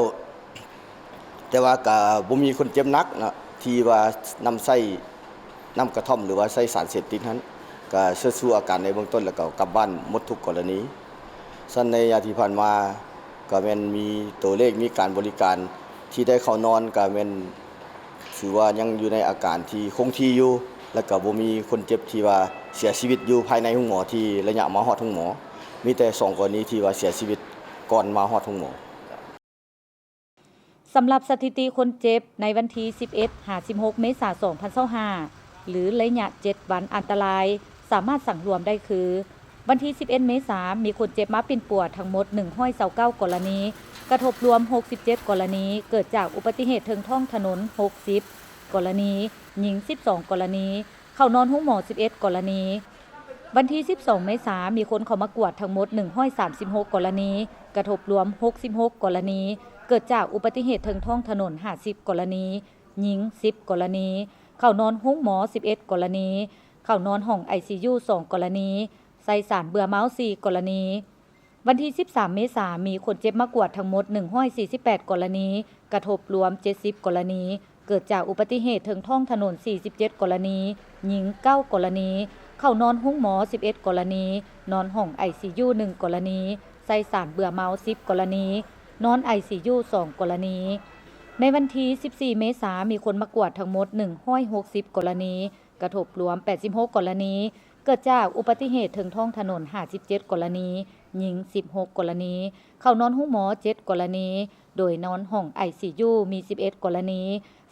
ແຕ່ວ່າກໍບໍ່ມີຄົນເຈັບໜັກເນາະ ທີ່ວ່ານຳໃຊ້ນ້ຳກະທ່ອມ ຫຼືວ່າໃຊ້ສານເສບຕິດຫັ້ນ, ກໍເຊີດຊູອາການໃນເບື້ອງຕົ້ນ ແລ້ວກໍກັບບ້ານໝົດທຸກກໍລະນີ. ຊັ້ນໃນໄລຍະທີ່ຜ່ານມາ ກໍແມ່ນມີຕົວເລກ ມີການບໍລິການທີ່ໄດ້ເຂົ້ານອນ ກໍແມ່ນ ຖືວ່າຍັງຢູ່ໃນອາການທີ່ຄົງທີ່ຢູ່ ແລ້ວກໍບໍ່ມີຄົນເຈັບທີ່ວ່າເສຍຊີວິດຢູ່ພາຍໃນໂຮງໝໍທີ່ໄລຍະມາຮອດໂຮງໝໍ, ມີແຕ່ສອງກໍລະນີທີ່ວ່າເສຍຊີວິດກ່ອນມາຮອດໂຮງໝໍ. ສຳລັບສະຖິຕິຄົນເຈັບໃນວັນທີສິບເອັດຫາສິບຫົກເມສາສອງພັນຊາວຫ້າ ຫຼື ໄລຍະເຈັດວັນອັນຕະລາຍ ສາມາດສັງລວມໄດ້ຄື ວັນທີສິບເອັດເມສາ ມີຄົນເຈັບມາປິ່ນປົວທັງໝົດໜຶ່ງຮ້ອຍຊາວເກົ້າກໍລະນີ, ກະທົບລວມຫົກສິບເຈັດກໍລະນີ, ເກີດຈາກອຸບັດຕິເຫດເທິງທ້ອງຖະໜົນຫົກສິບກໍລະນີ, ຍິງສິບສອງກໍລະນີ, ເຂົ້ານອນໂຮງໝໍສິບເອັດກໍລະນີ. ວັນທີສິບສອງເມສາ ມີຄົນເຂົ້າມາກວດທັງໝົດໜຶ່ງຮ້ອຍສາມສິບຫົກກໍລະນີ, ກະທົບລວມຫົກສິບຫົກກໍລະນີ, ເກີດຈາກອຸບັດຕິເຫດເທິງທ້ອງຖະໜົນຫ້າສິບກໍລະນີ, ຍິງສິບກໍລະນີ, ເຂົ້ານອນໂຮງໝໍສິບເອັດກໍລະນີ, ເຂົ້ານອນຫ້ອງໄອຊີຢູສອງກໍລະນີ, ໃຊ້ສານເບື່ອເມົາສີ່ກໍລະນີ. ວັນທີສິບສາມເມສາ ມີຄົນເຈັບມາກວດທັງໝົດໜຶ່ງຮ້ອຍສີ່ສິບແປດກໍລະນີ, ກະທົບລວມເຈັດສິບກໍລະນີ, ເກີດຈາກອຸບັດຕິເຫດເທິງທ້ອງຖະໜົນສີ່ສິບເຈັດກໍລະນີ, ຍິງເກົ້າກໍລະນີ, ເຂົ້ານອນໂຮງໝໍສິບເອັດກໍລະນີ, ນອນຫ້ອງໄອຊີຢູໜຶ່ງກໍລະນີ, ໃຊ້ສານເບື່ອເມົາສິບກໍລະນີ, ນອນໄອຊີຢູສອງກໍລະນີ. ໃນວັນທີສິບສີ່ເມສາ ມີຄົນມາກວດທັງໝົດໜຶ່ງຮ້ອຍຫົກສິບກໍລະນີ, ກະທົບລວມແປດສິບຫົກກໍລະນີ, ເກີດຈາກອຸບັດຕິເຫດເທິງທ້ອງຖະໜົນຫ້າສິບເຈັດກໍລະນີ, ຍິງສິບຫົກກໍລະນີ, ເຂົ້ານອນໂຮງໝໍເຈັດກໍລະນີ, ໂດຍນອນຫ້ອງໄອຊີຢູມີສິບເອັດກໍລະນີ,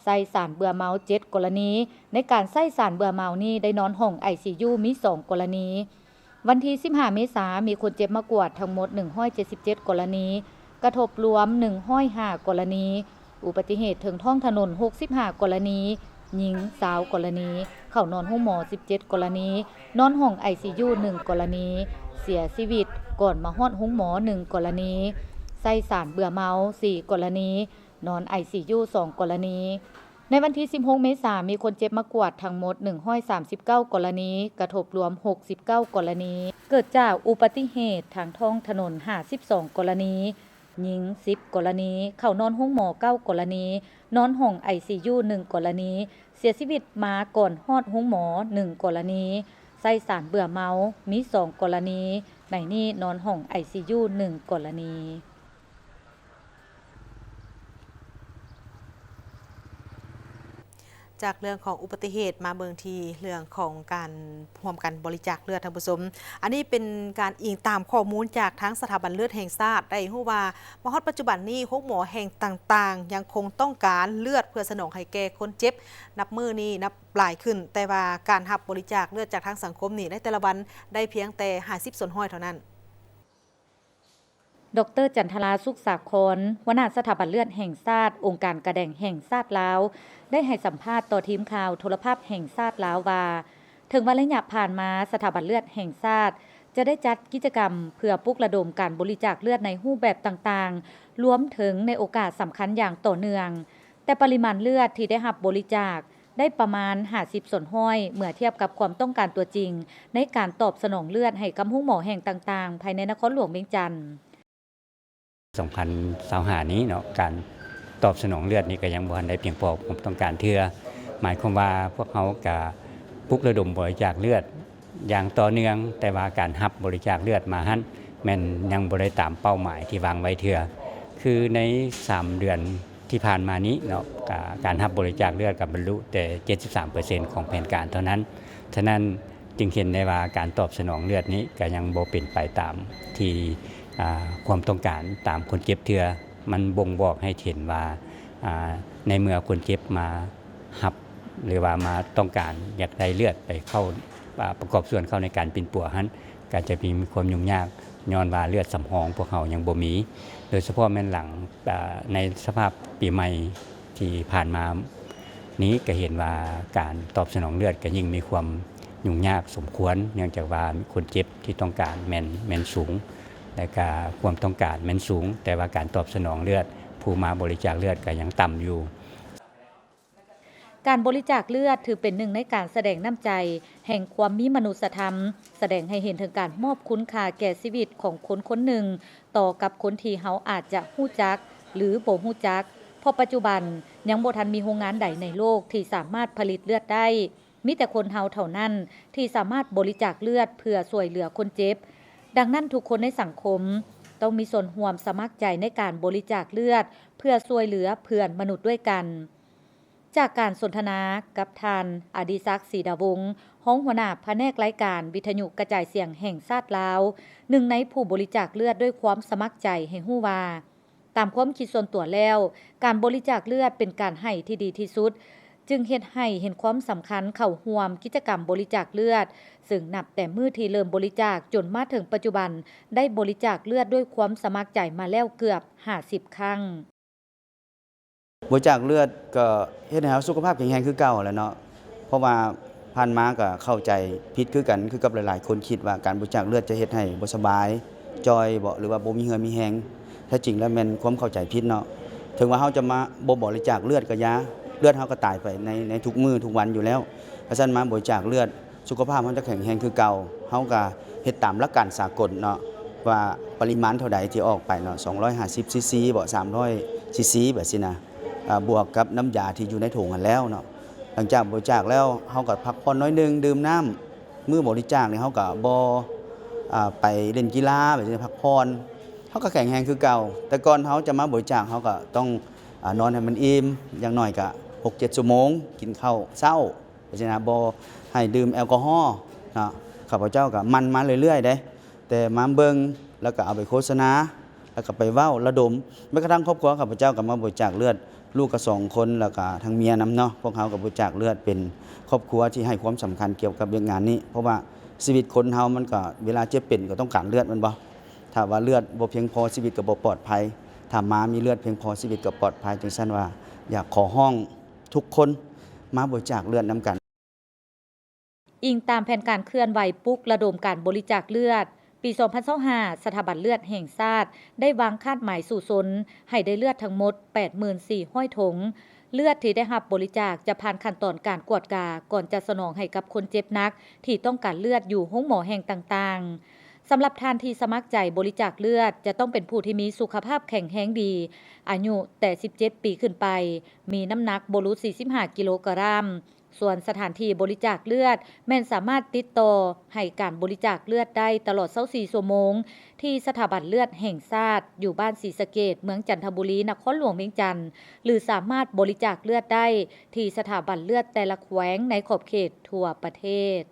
ໃຊ້ສານເບື່ອເມົາເຈັດກໍລະນີ. ໃນການໃຊ້ສານເບື່ອເມົານີ້ ໄດ້ນອນຫ້ອງໄອຊີຢູມີສອງກໍລະນີ. ວັນທີສິບຫ້າເມສາ ມີຄົນເຈັບມາກວດທັງໝົດໜຶ່ງຮ້ອຍເຈັດສິບເຈັດກໍລະນີ, ກະທົບລວມໜຶ່ງຮ້ອຍຫ້າກໍລະນີ, ອຸບັດຕິເຫດເທິງທ້ອງຖະໜົນຫົກສິບຫ້າກໍລະນີ, ຍິງຊາວກໍລະນີ, ເຂົ້ານອນໂຮງໝໍສິບເຈັດກໍລະນີ, ນອນຫ້ອງໄອຊີຢູໜຶ່ງກໍລະນີ, ເສຍຊີວິດກ່ອນມາຮອດໂຮງໝໍໜຶ່ງກໍລະນີ, ໃຊ້ສານເບື່ອເມົາສີ່ກໍລະນີ, ນອນໄອຊີຢູສອງກໍລະນີ. ໃນວັນທີສິບຫົກເມສາ ມີຄົນເຈັບມາກວດທັງໝົດໜຶ່ງຮ້ອຍສາມສິບເກົ້າກໍລະນີ, ກະທົບລວມຫົກສິບເກົ້າກໍລະນີ, ເກີດຈາກອຸບັດຕິເຫດທາງທ້ອງຖະໜົນຫ້າສິບສອງກໍລະນີ, ຍິງສິບກໍລະນີ, ເຂົ້ານອນໂຮງໝໍເກົ້າກໍລະນີ, ນອນຫ້ອງໄອຊີຢູໜຶ່ງກໍລະນີ, ເສຍຊີວິດມາກ່ອນຮອດໂຮງໝໍໜຶ່ງກໍລະນີ, ໃຊ້ສານເບື່ອເມົາມີສອງກໍລະນີ, ໃນນີ້ນອນຫ້ອງໄອຊີຢູໜຶ່ງກໍລະນີ. ຈາກເລື່ອງຂອງອຸບັດຕິເຫດ ມາເບິ່ງທີ່ເລື່ອງຂອງການຮ່ວມກັນບໍລິຈາກເລືອດ, ທ່ານຜູ້ຊົມ. ອັນນີ້ເປັນການອີງຕາມຂໍ້ມູນຈາກທາງສະຖາບັນເລືອດແຫ່ງຊາດ ໄດ້ຮູ້ວ່າມາຮອດປັດຈຸບັນນີ້ ໂຮງໝໍແຫ່ງຕ່າງໆ ຍັງຄົງຕ້ອງການເລືອດເພື່ອສະໜອງໃຫ້ແກ່ຄົນເຈັບ ນັບມື້ນີ້ນັບຫຼາຍຂຶ້ນ, ແຕ່ວ່າການຮັບບໍລິຈາກເລືອດຈາກທາງສັງຄົມນີ້ ໃນແຕ່ລະວັນໄດ້ພຽງແຕ່ຫ້າສິບສ່ວນຮ້ອຍເທົ່ານັ້ນ. ດຣ. ຈັນທະລາ ສຸກສາຄອນ, ຫົວໜ້າສະຖາບັນເລືອດແຫ່ງຊາດ, ອົງການກາແດງແຫ່ງຊາດລາວ, ໄດ້ໃຫ້ສຳພາດຕໍ່ທີມຂ່າວໂທລະພາບແຫ່ງຊາດລາວວ່າ, ເຖິງວ່າໄລຍະຜ່ານມາ ສະຖາບັນເລືອດແຫ່ງຊາດຈະໄດ້ຈັດກິດຈະກຳເພື່ອປຸກລະດົມການບໍລິຈາກເລືອດໃນຮູບແບບຕ່າງໆ, ລວມເຖິງໃນໂອກາດສຳຄັນຢ່າງຕໍ່ເນື່ອງ, ແຕ່ປະລິມານເລືອດທີ່ໄດ້ຮັບບໍລິຈາກໄດ້ປະມານຫ້າສິບສ່ວນຮ້ອຍ ເມື່ອທຽບກັບຄວາມຕ້ອງການຕົວຈິງໃນການຕອບສະໜອງເລືອດໃຫ້ກັບໂຮງໝໍແຫ່ງຕ່າງໆ ພາຍໃນນະຄອນຫຼວງວຽງຈັນ. ສອງພັນຊາວຫ້ານີ້ເນາະ ການຕອບສະໜອງເລືອດນີ້ກໍຍັງບໍ່ທັນໄດ້ພຽງພໍຄວາມຕ້ອງການເທື່ອ. ໝາຍຄວາມວ່າພວກເຮົາກະປຸກລະດົມບໍລິຈາກເລືອດຢ່າງຕໍ່ເນື່ອງ, ແຕ່ວ່າການຮັບບໍລິຈາກເລືອດມາຫັ້ນ ແມ່ນຍັງບໍ່ໄດ້ຕາມເປົ້າໝາຍທີ່ວາງໄວ້ເທື່ອ. ຄືໃນສາມເດືອນທີ່ຜ່ານມານີ້ເນາະ ກະ ການຮັບບໍລິຈາກເລືອດກໍບັນລຸແຕ່ເຈັດສິບສາມເປີເຊັນຂອງແຜນການເທົ່ານັ້ນ. ສະນັ້ນ ຈຶ່ງເຫັນໄດ້ວ່າການຕອບສະໜອງເລືອດນີ້ກໍຍັງບໍ່ເປັນໄປຕາມທີ່ ອ່າ ຄວາມຕ້ອງການຕາມຄົນເຈັບເທື່ອ. ມັນບົ່ງບອກໃຫ້ເຫັນວ່າ ອ່າ ໃນເມື່ອຄົນເຈັບມາຮັບ ຫຼືວ່າມາຕ້ອງການຢາກໄດ້ເລືອດໄປເຂົ້າ ອ່າ ປະກອບສ່ວນເຂົ້າໃນການປິ່ນປົວຫັ້ນ ກໍຈະມີ ມີຄວາມຫຍຸ້ງຍາກ ຍ້ອນວ່າເລືອດສຳຮອງພວກເຮົາຍັງບໍ່ມີ ໂດຍສະເພາະແມ່ນຫຼັງ ອ່າ ໃນສະພາບປີໃໝ່ ທີ່ຜ່ານມານີ້ກໍເຫັນວ່າການຕອບສະໜອງເລືອດກໍຍິ່ງມີຄວາມຫຍຸ້ງຍາກສົມຄວນ ເນື່ອງຈາກວ່າຄົນເຈັບທີ່ຕ້ອງການແມ່ນ ແມ່ນສູງ ແລະກະຄວາມຕ້ອງການແມ່ນສູງ, ແຕ່ວ່າການຕອບສະໜອງເລືອດ ຜູ້ມາບໍລິຈາກເລືອດກໍຍັງຕ່ຳຢູ່. ການບໍລິຈາກເລືອດຖືເປັນໜຶ່ງໃນການສະແດງນ້ຳໃຈແຫ່ງຄວາມມີມະນຸດສະທຳ, ສະແດງໃຫ້ເຫັນເຖິງການມອບຄຸນຄ່າແກ່ຊີວິດຂອງຄົນຄົນໜຶ່ງ ຕໍ່ກັບຄົນທີ່ເຮົາອາດຈະຮູ້ຈັກ ຫຼື ບໍ່ຮູ້ຈັກ, ເພາະປັດຈຸບັນຍັງບໍ່ທັນມີໂຮງງານໃດໃນໂລກທີ່ສາມາດຜະລິດເລືອດໄດ້. ມີແຕ່ຄົນເຮົາເທົ່ານັ້ນທີ່ສາມາດບໍລິຈາກເລືອດເພື່ອຊ່ວຍເຫຼືອຄົນເຈັບ. ດັ່ງນັ້ນ, ທຸກຄົນໃນສັງຄົມຕ້ອງມີສ່ວນຮ່ວມສະໝັກໃຈໃນການບໍລິຈາກເລືອດເພື່ອຊ່ວຍເຫຼືອເພື່ອນມະນຸດດ້ວຍກັນ. ຈາກການສົນທະນາກັບທ່ານ ອະດິສັກ ສີດາວົງ ຮອງຫົວໜ້າພະແນກລາຍການວິທະຍຸກະຈາຍສຽງແຫ່ງຊາດລາວ, ໜຶ່ງໃນຜູ້ບໍລິຈາກເລືອດດ້ວຍຄວາມສະໝັກໃຈ ໃຫ້ຮູ້ວ່າ, ຕາມຄວາມຄິດສ່ວນຕົວແລ້ວ, ການບໍລິຈາກເລືອດເປັນການໃຫ້ທີ່ດີທີ່ສຸດ, ຈຶ່ງເຮັດໃຫ້ເຫັນຄວາມສຳຄັນເຂົ້າຮ່ວມກິດຈະກຳບໍລິຈາກເລືອດ, ເຊິ່ງນັບແຕ່ມື້ທີ່ເລີ່ມບໍລິຈາກຈົນມາເຖິງປັດຈຸບັນ ໄດ້ບໍລິຈາກເລືອດດ້ວຍຄວາມສະໝັກໃຈມາແລ້ວເກືອບຫ້າສິບຄັ້ງ. ບໍລິຈາກເລືອດກໍເຮັດໃຫ້ເຮົາສຸຂະພາບແຂງແຮງຄືເກົ່າແຫຼະເນາະ, ເພາະວ່າຜ່ານມາກໍເຂົ້າໃຈຜິດຄືກັນ ຄືກັບຫຼາຍໆຄົນຄິດວ່າການບໍລິຈາກເລືອດຈະເຮັດໃຫ້ບໍ່ສະບາຍ, ຈ່ອຍບໍ ຫຼືວ່າບໍ່ມີເຫື່ອມີແຮງ. ແທ້ຈິງແລ້ວແມ່ນຄວາມເຂົ້າໃຈຜິດເນາະ. ເຖິງວ່າເຮົາຈະມາ ບໍ່ບໍລິຈາກເລືອດກໍຢ່າ, ເລືອດເຮົາກໍຕາຍໄປໃນ ໃນທຸກມື້ທຸກວັນຢູ່ແລ້ວ. ຄັນຊັ້ນມາບໍລິຈາກເລືອດ ສຸຂະພາບເຮົາຈະແຂງແຮງຄືເກົ່າ. ເຮົາກໍເຮັດຕາມຫຼັກການສາກົນເນາະ ວ່າປະລິມານເທົ່າໃດທີ່ອອກໄປເນາະ, ສອງຮ້ອຍຫ້າສິບຊີຊີບໍ ສາມຮ້ອຍຊີຊີແບບຊີ້ນະ, ອ່າ ບວກກັບນ້ຳຢາທີ່ຢູ່ໃນຖົງຫັ້ນແລ້ວເນາະ. ຫຼັງຈາກບໍລິຈາກແລ້ວ ເຮົາກໍພັກຜ່ອນໜ້ອຍໜຶ່ງ, ດື່ມນ້ຳ. ມື້ບໍລິຈາກນີ້ເຮົາກໍບໍ່ ອ່າ ໄປຫຼິ້ນກິລາແບບຊີ້ນະ, ພັກຜ່ອນ. ເຮົາກໍແຂງແຮງຄືເກົ່າ. ແຕ່ກ່ອນເຮົາຈະມາບໍລິຈາກ ເຮົາກໍຕ້ອງ ອ່າ ນອນໃຫ້ມັນອີ່ມ, ຢ່າງໜ້ອຍກໍຫົກເຈັດຊົ່ວໂມງ, ກິນເຂົ້າເຊົ້າ ຈັ່ງຊີ້ນະ, ບໍ່ໃຫ້ດື່ມແອລກໍຮໍເນາະ. ຂ້າພະເຈົ້າກໍໝັ່ນມາເລື້ອຍໆເດ້, ແຕ່ມາເບິ່ງ ແລ້ວກໍເອົາໄປໂຄສະນາ, ແລ້ວກໍໄປເວົ້າລະດົມ. ແມ້ກະທັ່ງຄອບຄົວຂ້າພະເຈົ້າກໍມາບໍລິຈາກເລືອດ, ລູກກໍສອງຄົນ ແລ້ວກໍທັງເມຍນຳເນາະ. ພວກເຮົາກໍບໍລິຈາກເລືອດ, ເປັນຄອບຄົວທີ່ໃຫ້ຄວາມສຳຄັນກ່ຽວກັບວຽກງານນີ້, ເພາະວ່າຊີວິດຄົນເຮົາມັນກໍ ເວລາເຈັບເປັນກໍຕ້ອງການເລືອດ ແມ່ນບໍ່? ຖ້າວ່າເລືອດບໍ່ພຽງພໍ ຊີວິດກໍບໍ່ປອດໄພ. ຖ້າມາມີເລືອດພຽງພໍ ຊີວິດກໍປອດໄພ. ຈັ່ງຊັ້ນວ່າ ຢາກຂໍຮ້ອງທຸກຄົນມາບໍລິຈາກເລືອດນຳກັນ. ອີງຕາມແຜນການເຄື່ອນໄຫວປຸກລະດົມການບໍລິຈາກເລືອດ, ປີສອງພັນຊາວຫ້າ ສະຖາບັນເລືອດແຫ່ງຊາດໄດ້ວາງຄາດໝາຍສູ້ຊົນໃຫ້ໄດ້ເລືອດທັງໝົດ ແປດໝື່ນສີ່ຮ້ອຍຖົງ. ເລືອດທີ່ໄດ້ຮັບບໍລິຈາກຈະຜ່ານຂັ້ນຕອນການກວດກາ ກ່ອນຈະສະໜອງໃຫ້ກັບຄົນເຈັບໜັກທີ່ຕ້ອງການເລືອດຢູ່ໂຮງໝໍແຫ່ງຕ່າງໆ. ສຳລັບທ່ານທີ່ສະໝັກໃຈບໍລິຈາກເລືອດ ຈະຕ້ອງເປັນຜູ້ທີ່ມີສຸຂະພາບແຂງແຮງດີ, ອາຍຸແຕ່ສິບເຈັດປີຂຶ້ນໄປ, ມີນ້ຳໜັກບໍ່ຫຼຸດສີ່ສິບຫ້າກິໂລກຣາມ. ສ່ວນສະຖານທີ່ບໍລິຈາກເລືອດ ແມ່ນສາມາດຕິດຕໍ່ໃຫ້ການບໍລິຈາກເລືອດໄດ້ຕະຫຼອດຊາວສີ່ຊົ່ວໂມງ ທີ່ສະຖາບັນເລືອດແຫ່ງຊາດ ຢູ່ບ້ານສີສະເກດ, ເມືອງຈັນທະບູລີ, ນະຄອນຫຼວງວຽງຈັນ ຫຼື ສາມາດບໍລິຈາກເລືອດໄດ້ທີ່ສະຖາບັນເລືອດແຕ່ລະແຂວງໃນຂອບເຂດທົ່ວປະເທດ.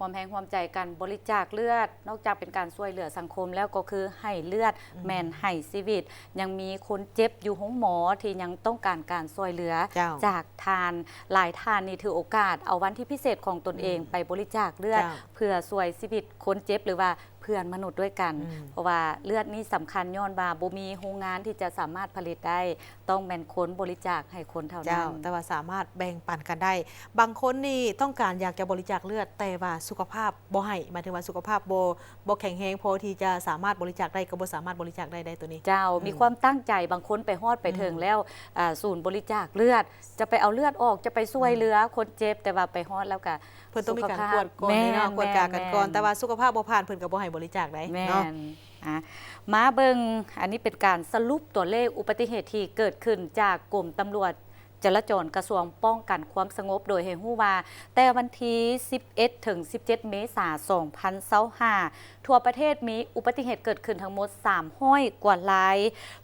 ຮ່ວມແຮງຮ່ວມໃຈກັນບໍລິຈາກເລືອດ, ນອກຈາກເປັນການຊ່ວຍເຫຼືອສັງຄົມແລ້ວ ກໍຄືໃຫ້ເລືອດ ອືມ ແມ່ນໃຫ້ຊີວິດ. ຍັງມີຄົນເຈັບຢູ່ໂຮງໝໍທີ່ຍັງຕ້ອງການການຊ່ວຍເຫຼືອ ເຈົ້າ ຈາກທ່ານ. ຫຼາຍທ່ານນີ້ຖືໂອກາດເອົາວັນທີພິເສດຂອງຕົນເອງ ອືມ ໄປບໍລິຈາກເລືອດ ເຈົ້າ ເພື່ອຊ່ວຍຊີວິດຄົນເຈັບ ຫຼືວ່າ ເພື່ອນມະນຸດດ້ວຍກັນ ອືມ ເພາະວ່າເລືອດນີ້ສຳຄັນ ຍ້ອນວ່າບໍ່ມີໂຮງງານທີ່ຈະສາມາດຜະລິດໄດ້ ຕ້ອງແມ່ນຄົນບໍລິຈາກໃຫ້ຄົນເທົ່ານັ້ນ. ເຈົ້າ ແຕ່ວ່າສາມາດແບ່ງປັນກັນໄດ້. ບາງຄົນນີ້ຕ້ອງການຢາກຈະບໍລິຈາກເລືອດ ແຕ່ວ່າສຸຂະພາບບໍ່ໃຫ້ ໝາຍເຖິງວ່າສຸຂະພາບບໍ່ ບໍ່ແຂງແຮງພໍທີ່ຈະສາມາດບໍລິຈາກໄດ້ ກໍບໍ່ສາມາດບໍລິຈາກໄດ້ໄດ໋ ໂຕນີ້. ເຈົ້າ ອືມ ມີຄວາມຕັ້ງໃຈ ບາງຄົນໄປຮອດໄປເຖິງ ອືມ ແລ້ວ ອ່າ ສູນບໍລິຈາກເລືອດ ຈະໄປເອົາເລືອດອອກ ຈະໄປຊ່ວຍເຫຼືອ ອືມ ຄົນເຈັບ ແຕ່ວ່າໄປຮອດແລ້ວກະ ເພິ່ນຕ້ອງມີການກວດກ່ອນເດ້ເນາະ ແມ່ນ ກວດກາກັນກ່ອນ ແມ່ນ ແຕ່ວ່າສຸຂະພາບບໍ່ຜ່ານ ເພິ່ນກໍບໍ່ໃຫ້ບໍລິຈາກໄດ້ ແມ່ນ ເນາະ ອາ ມາເບິ່ງ ອັນນີ້ເປັນການສະຫຼຸບຕົວເລກອຸບັດຕິເຫດທີ່ເກີດຂຶ້ນຈາກກົມຕຳຫຼວດຈະລາຈອນ ກະຊວງປ້ອງກັນຄວາມສະຫງົບ ໂດຍໃຫ້ຮູ້ວ່າ ແຕ່ວັນທີສິບເອັດ ເຖິງ ສິບເຈັດ ເມສາ ສອງພັນຊາວຫ້າ ທົ່ວປະເທດມີອຸບັດຕິເຫດເກີດຂຶ້ນທັງໝົດ ສາມຮ້ອຍ ກວ່າລາຍ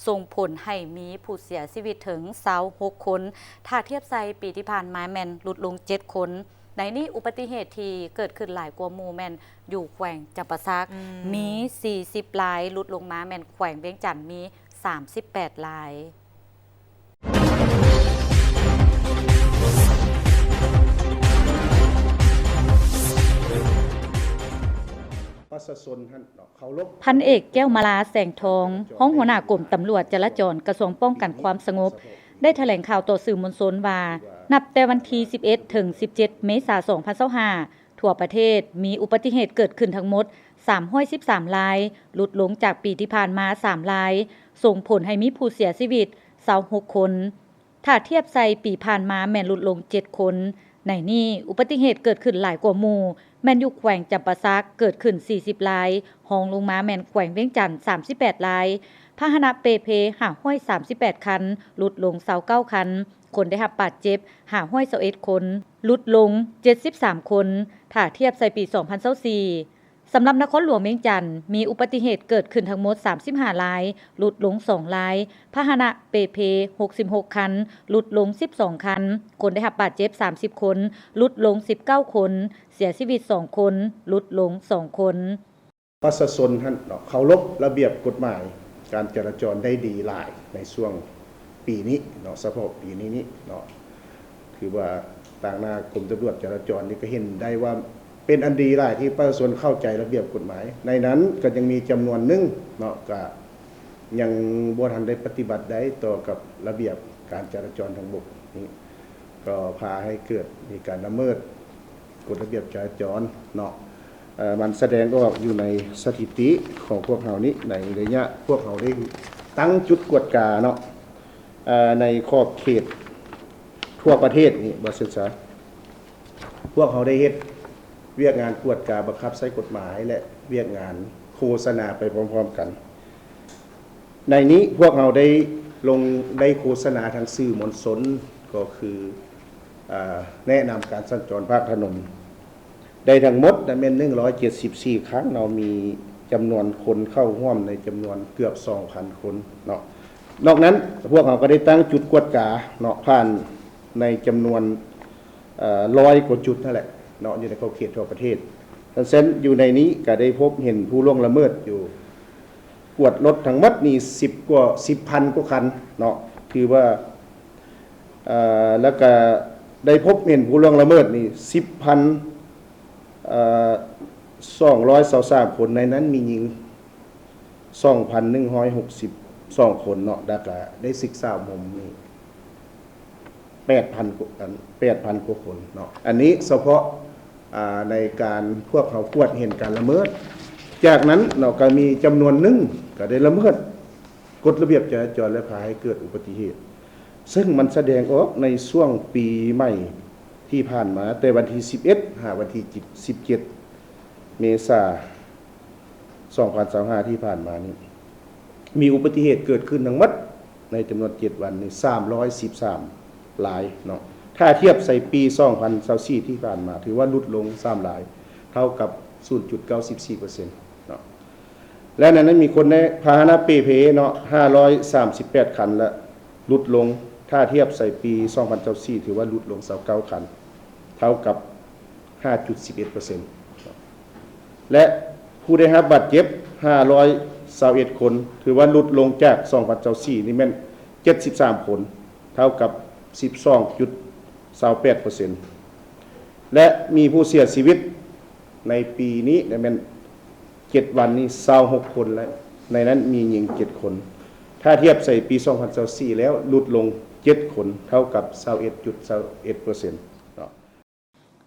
ສົ່ງຜົນໃຫ້ມີຜູ້ເສຍຊີວິດເຖິງ ຊາວຫົກ ຄົນ. ຖ້າທຽບໃສ່ປີທີ່ຜ່ານມາແມ່ນຫຼຸດລົງ ເຈັດ ຄົນ. ໃນນີ້ອຸບັດຕິເຫດທີ່ເກີດຂຶ້ນຫຼາຍກວ່າໝູ່ແມ່ນຢູ່ແຂວງຈຳປາສັກ ອືມ ມີ ສີ່ສິບ ລາຍ, ຫຼຸດລົງມາແມ່ນແຂວງວຽງຈັນມີ ສາມສິບແປດ ລາຍ. ພັນເອກ ແກ້ວມາລາ ແສງທອງ ຮອງຫົວໜ້າກົມຕຳຫຼວດຈະລາຈອນ ກະຊວງປ້ອງກັນຄວາມສະຫງົບ ໄດ້ຖະແຫຼງຂ່າວຕໍ່ສື່ມວນຊົນວ່າ ນັບແຕ່ວັນທີສິບເອັດ ເຖິງ ສິບເຈັດ ເມສາ ສອງພັນຊາວຫ້າ ທົ່ວປະເທດມີອຸບັດຕິເຫດເກີດຂຶ້ນທັງໝົດ ສາມຮ້ອຍສິບສາມ ລາຍ, ຫຼຸດລົງຈາກປີທີ່ຜ່ານມາ ສາມ ລາຍ, ສົ່ງຜົນໃຫ້ມີຜູ້ເສຍຊີວິດ ຊາວຫົກ ຄົນ. ຖ້າທຽບໃສ່ປີຜ່ານມາແມ່ນຫຼຸດລົງ ເຈັດ ຄົນ. ໃນນີ້ ອຸບັດຕິເຫດເກີດຂຶ້ນຫຼາຍກວ່າໝູ່ ແມ່ນຢູ່ແຂວງຈຳປາສັກ ເກີດຂຶ້ນ ສີ່ສິບ ລາຍ, ຮອງລົງມາແມ່ນແຂວງວຽງຈັນ ສາມສິບແປດ ລາຍ, ພາຫະນະເປ່ເພ ຫ້າຮ້ອຍສາມສິບແປດ ຄັນ, ຫຼຸດລົງ ຊາວເກົ້າ ຄັນ, ຄົນໄດ້ຮັບບາດເຈັບ ຫ້າຮ້ອຍຊາວເອັດ ຄົນ, ຫຼຸດລົງ ເຈັດສິບສາມ ຄົນ ຖ້າທຽບໃສ່ປີ ສອງພັນຊາວສີ່. ສຳລັບນະຄອນຫຼວງວຽງຈັນ ມີອຸບັດຕິເຫດເກີດຂຶ້ນທັງໝົດ ສາມສິບຫ້າ ລາຍ, ຫຼຸດລົງ ສອງ ລາຍ, ພາຫະນະເປ່ເພ ຫົກສິບຫົກ ຄັນ, ຫຼຸດລົງ ສິບສອງ ຄັນ, ຄົນໄດ້ຮັບບາດເຈັບ ສາມສິບ ຄົນ, ຫຼຸດລົງ ສິບເກົ້າ ຄົນ, ເສຍຊີວິດ ສອງ ຄົນ, ຫຼຸດລົງ ສອງ ຄົນ. ປະຊາຊົນຫັ້ນເນາະ ເຄົາລົບລະບຽບກົດໝາຍການຈະລາຈອນໄດ້ດີຫຼາຍໃນຊ່ວງປີນີ້ເນາະ, ສະເພາະປີນີ້ນີ້ເນາະ ຖືວ່າຕາງໜ້າກົມຕຳຫຼວດຈະລາຈອນນີ້ກໍເຫັນໄດ້ວ່າເປັນອັນດີຫຼາຍທີ່ປະຊາຊົນເຂົ້າໃຈລະບຽບກົດໝາຍ. ໃນນັ້ນກໍຍັງມີຈຳນວນໜຶ່ງເນາະ ກໍຍັງບໍ່ທັນໄດ້ປະຕິບັດໄດ້ຕໍ່ກັບລະບຽບການຈະລາຈອນທາງບົກນີ້ ກໍພາໃຫ້ເກີດມີການລະເມີດກົດລະບຽບຈະລາຈອນເນາະ. ເອີ ມັນສະແດງອອກຢູ່ໃນສະຖິຕິຂອງພວກເຮົານີ້ ໃນໄລຍະພວກເຮົາໄດ້ຕັ້ງຈຸດກວດກາເນາະ ເອີ ໃນຂອບເຂດທົ່ວປະເທດນີ້ ວ່າຊັ້ນຊະ ພວກເຮົາໄດ້ເຮັດວຽກງານກວດກາບັງຄັບໃຊ້ກົດໝາຍ ແລະ ວຽກງານໂຄສະນາໄປພ້ອມໆກັນ. ໃນນີ້ພວກເຮົາໄດ້ລົງ ໄດ້ໂຄສະນາທາງສື່ມວນຊົນ ກໍຄື ອາ ແນະນຳການສັນຈອນພາກຖະໜົນ ໄດ້ທັງໝົດນະແມ່ນ ໜຶ່ງຮ້ອຍເຈັດສິບສີ່ ຄັ້ງເນາະ, ມີຈຳນວນຄົນເຂົ້າຮ່ວມໃນຈຳນວນເກືອບ ສອງພັນ ຄົນເນາະ. ນອກນັ້ນພວກເຮົາກໍໄດ້ຕັ້ງຈຸດກວດກາເນາະ ຜ່ານໃນຈຳນວນ ເອີ ຮ້ອຍກວ່າຈຸດຫັ້ນແຫຼະເນາະ ຢູ່ໃນຂອບເຂດທົ່ວປະເທດ. ເຊັ່ນ ຢູ່ໃນນີ້ກໍໄດ້ພົບເຫັນຜູ້ລ່ວງລະເມີດຢູ່ ກວດລົດທັງໝົດນີ້ ສິບກວ່າ ສິບພັນກວ່າຄັນເນາະ ຖືວ່າ ເອີ ແລ້ວກໍໄດ້ພົບເຫັນຜູ້ລ່ວງລະເມີດນີ້ ສິບພັນ ເອີ ສອງຮ້ອຍຊາວສາມ ຄົນ, ໃນນັ້ນມີຍິງ ສອງພັນໜຶ່ງຮ້ອຍຫົກສິບສອງ ຄົນເນາະ ແລ້ວກໍໄດ້ສິກສາມອມນີ້ ແປດພັນກວ່າ ອັນ ແປດພັນກວ່າຄົນເນາະ. ອັນນີ້ສະເພາະ ອາ ໃນການພວກເຮົາກວດເຫັນການລະເມີດ. ຈາກນັ້ນເນາະ ກໍມີຈຳນວນໜຶ່ງກໍໄດ້ລະເມີດກົດລະບຽບຈະລາຈອນ ແລະ ພາໃຫ້ເກີດອຸບັດຕິເຫດ, ເຊິ່ງມັນສະແດງອອກໃນຊ່ວງປີໃໝ່ທີ່ຜ່ານມາ ແຕ່ວັນທີສິບເອັດ ຫາວັນທີສິບເຈັດ ເມສາ ສອງພັນຊາວຫ້າ ທີ່ຜ່ານມານີ້ ມີອຸບັດຕິເຫດເກີດຂຶ້ນທັງໝົດໃນຈຳນວນເຈັດວັນນີ້ ສາມຮ້ອຍສິບສາມລາຍເນາະ. ຖ້າທຽບໃສ່ປີ ສອງພັນຊາວສີ່ ທີ່ຜ່ານມາ ຖືວ່າຫຼຸດລົງ ສາມ ລາຍ ເທົ່າກັບ ສູນຈຸດເກົ້າສິບສີ່ເປີເຊັນເນາະ. ແລະ ໃນນັ້ນມີຄົນໃນພາຫະນະເປ່ເພເນາະ ຫ້າຮ້ອຍສາມສິບແປດ ຄັນ ແລະ ຫຼຸດລົງ ຖ້າທຽບໃສ່ປີ ສອງພັນຊາວສີ່ ຖືວ່າຫຼຸດລົງ ຊາວເກົ້າ ຄັນ ເທົ່າກັບ ຫ້າຈຸດສິບເອັດເປີເຊັນ ແລະ ຜູ້ໄດ້ຮັບບາດເຈັບ ຫ້າຮ້ອຍຊາວເອັດ ຄົນ ຖືວ່າຫຼຸດລົງຈາກ ສອງພັນຊາວສີ່ ນີ້ແມ່ນ ເຈັດສິບສາມ ຄົນ ເທົ່າກັບ ສິບສອງຈຸດຊາວແປດເປີເຊັນ ແລະ ມີຜູ້ເສຍຊີວິດໃນປີນີ້ແມ່ນ ເຈັດວັນນີ້ຊາວຫົກຄົນ ແລະ ໃນນັ້ນມີຍິງເຈັດຄົນ. ຖ້າທຽບໃສ່ປີສອງພັນຊາວສີ່ແລ້ວ ຫຼຸດລົງເຈັດຄົນ ເທົ່າກັບຊາວເອັດຈຸດຊາວເອັດເປີເຊັນເນາະ.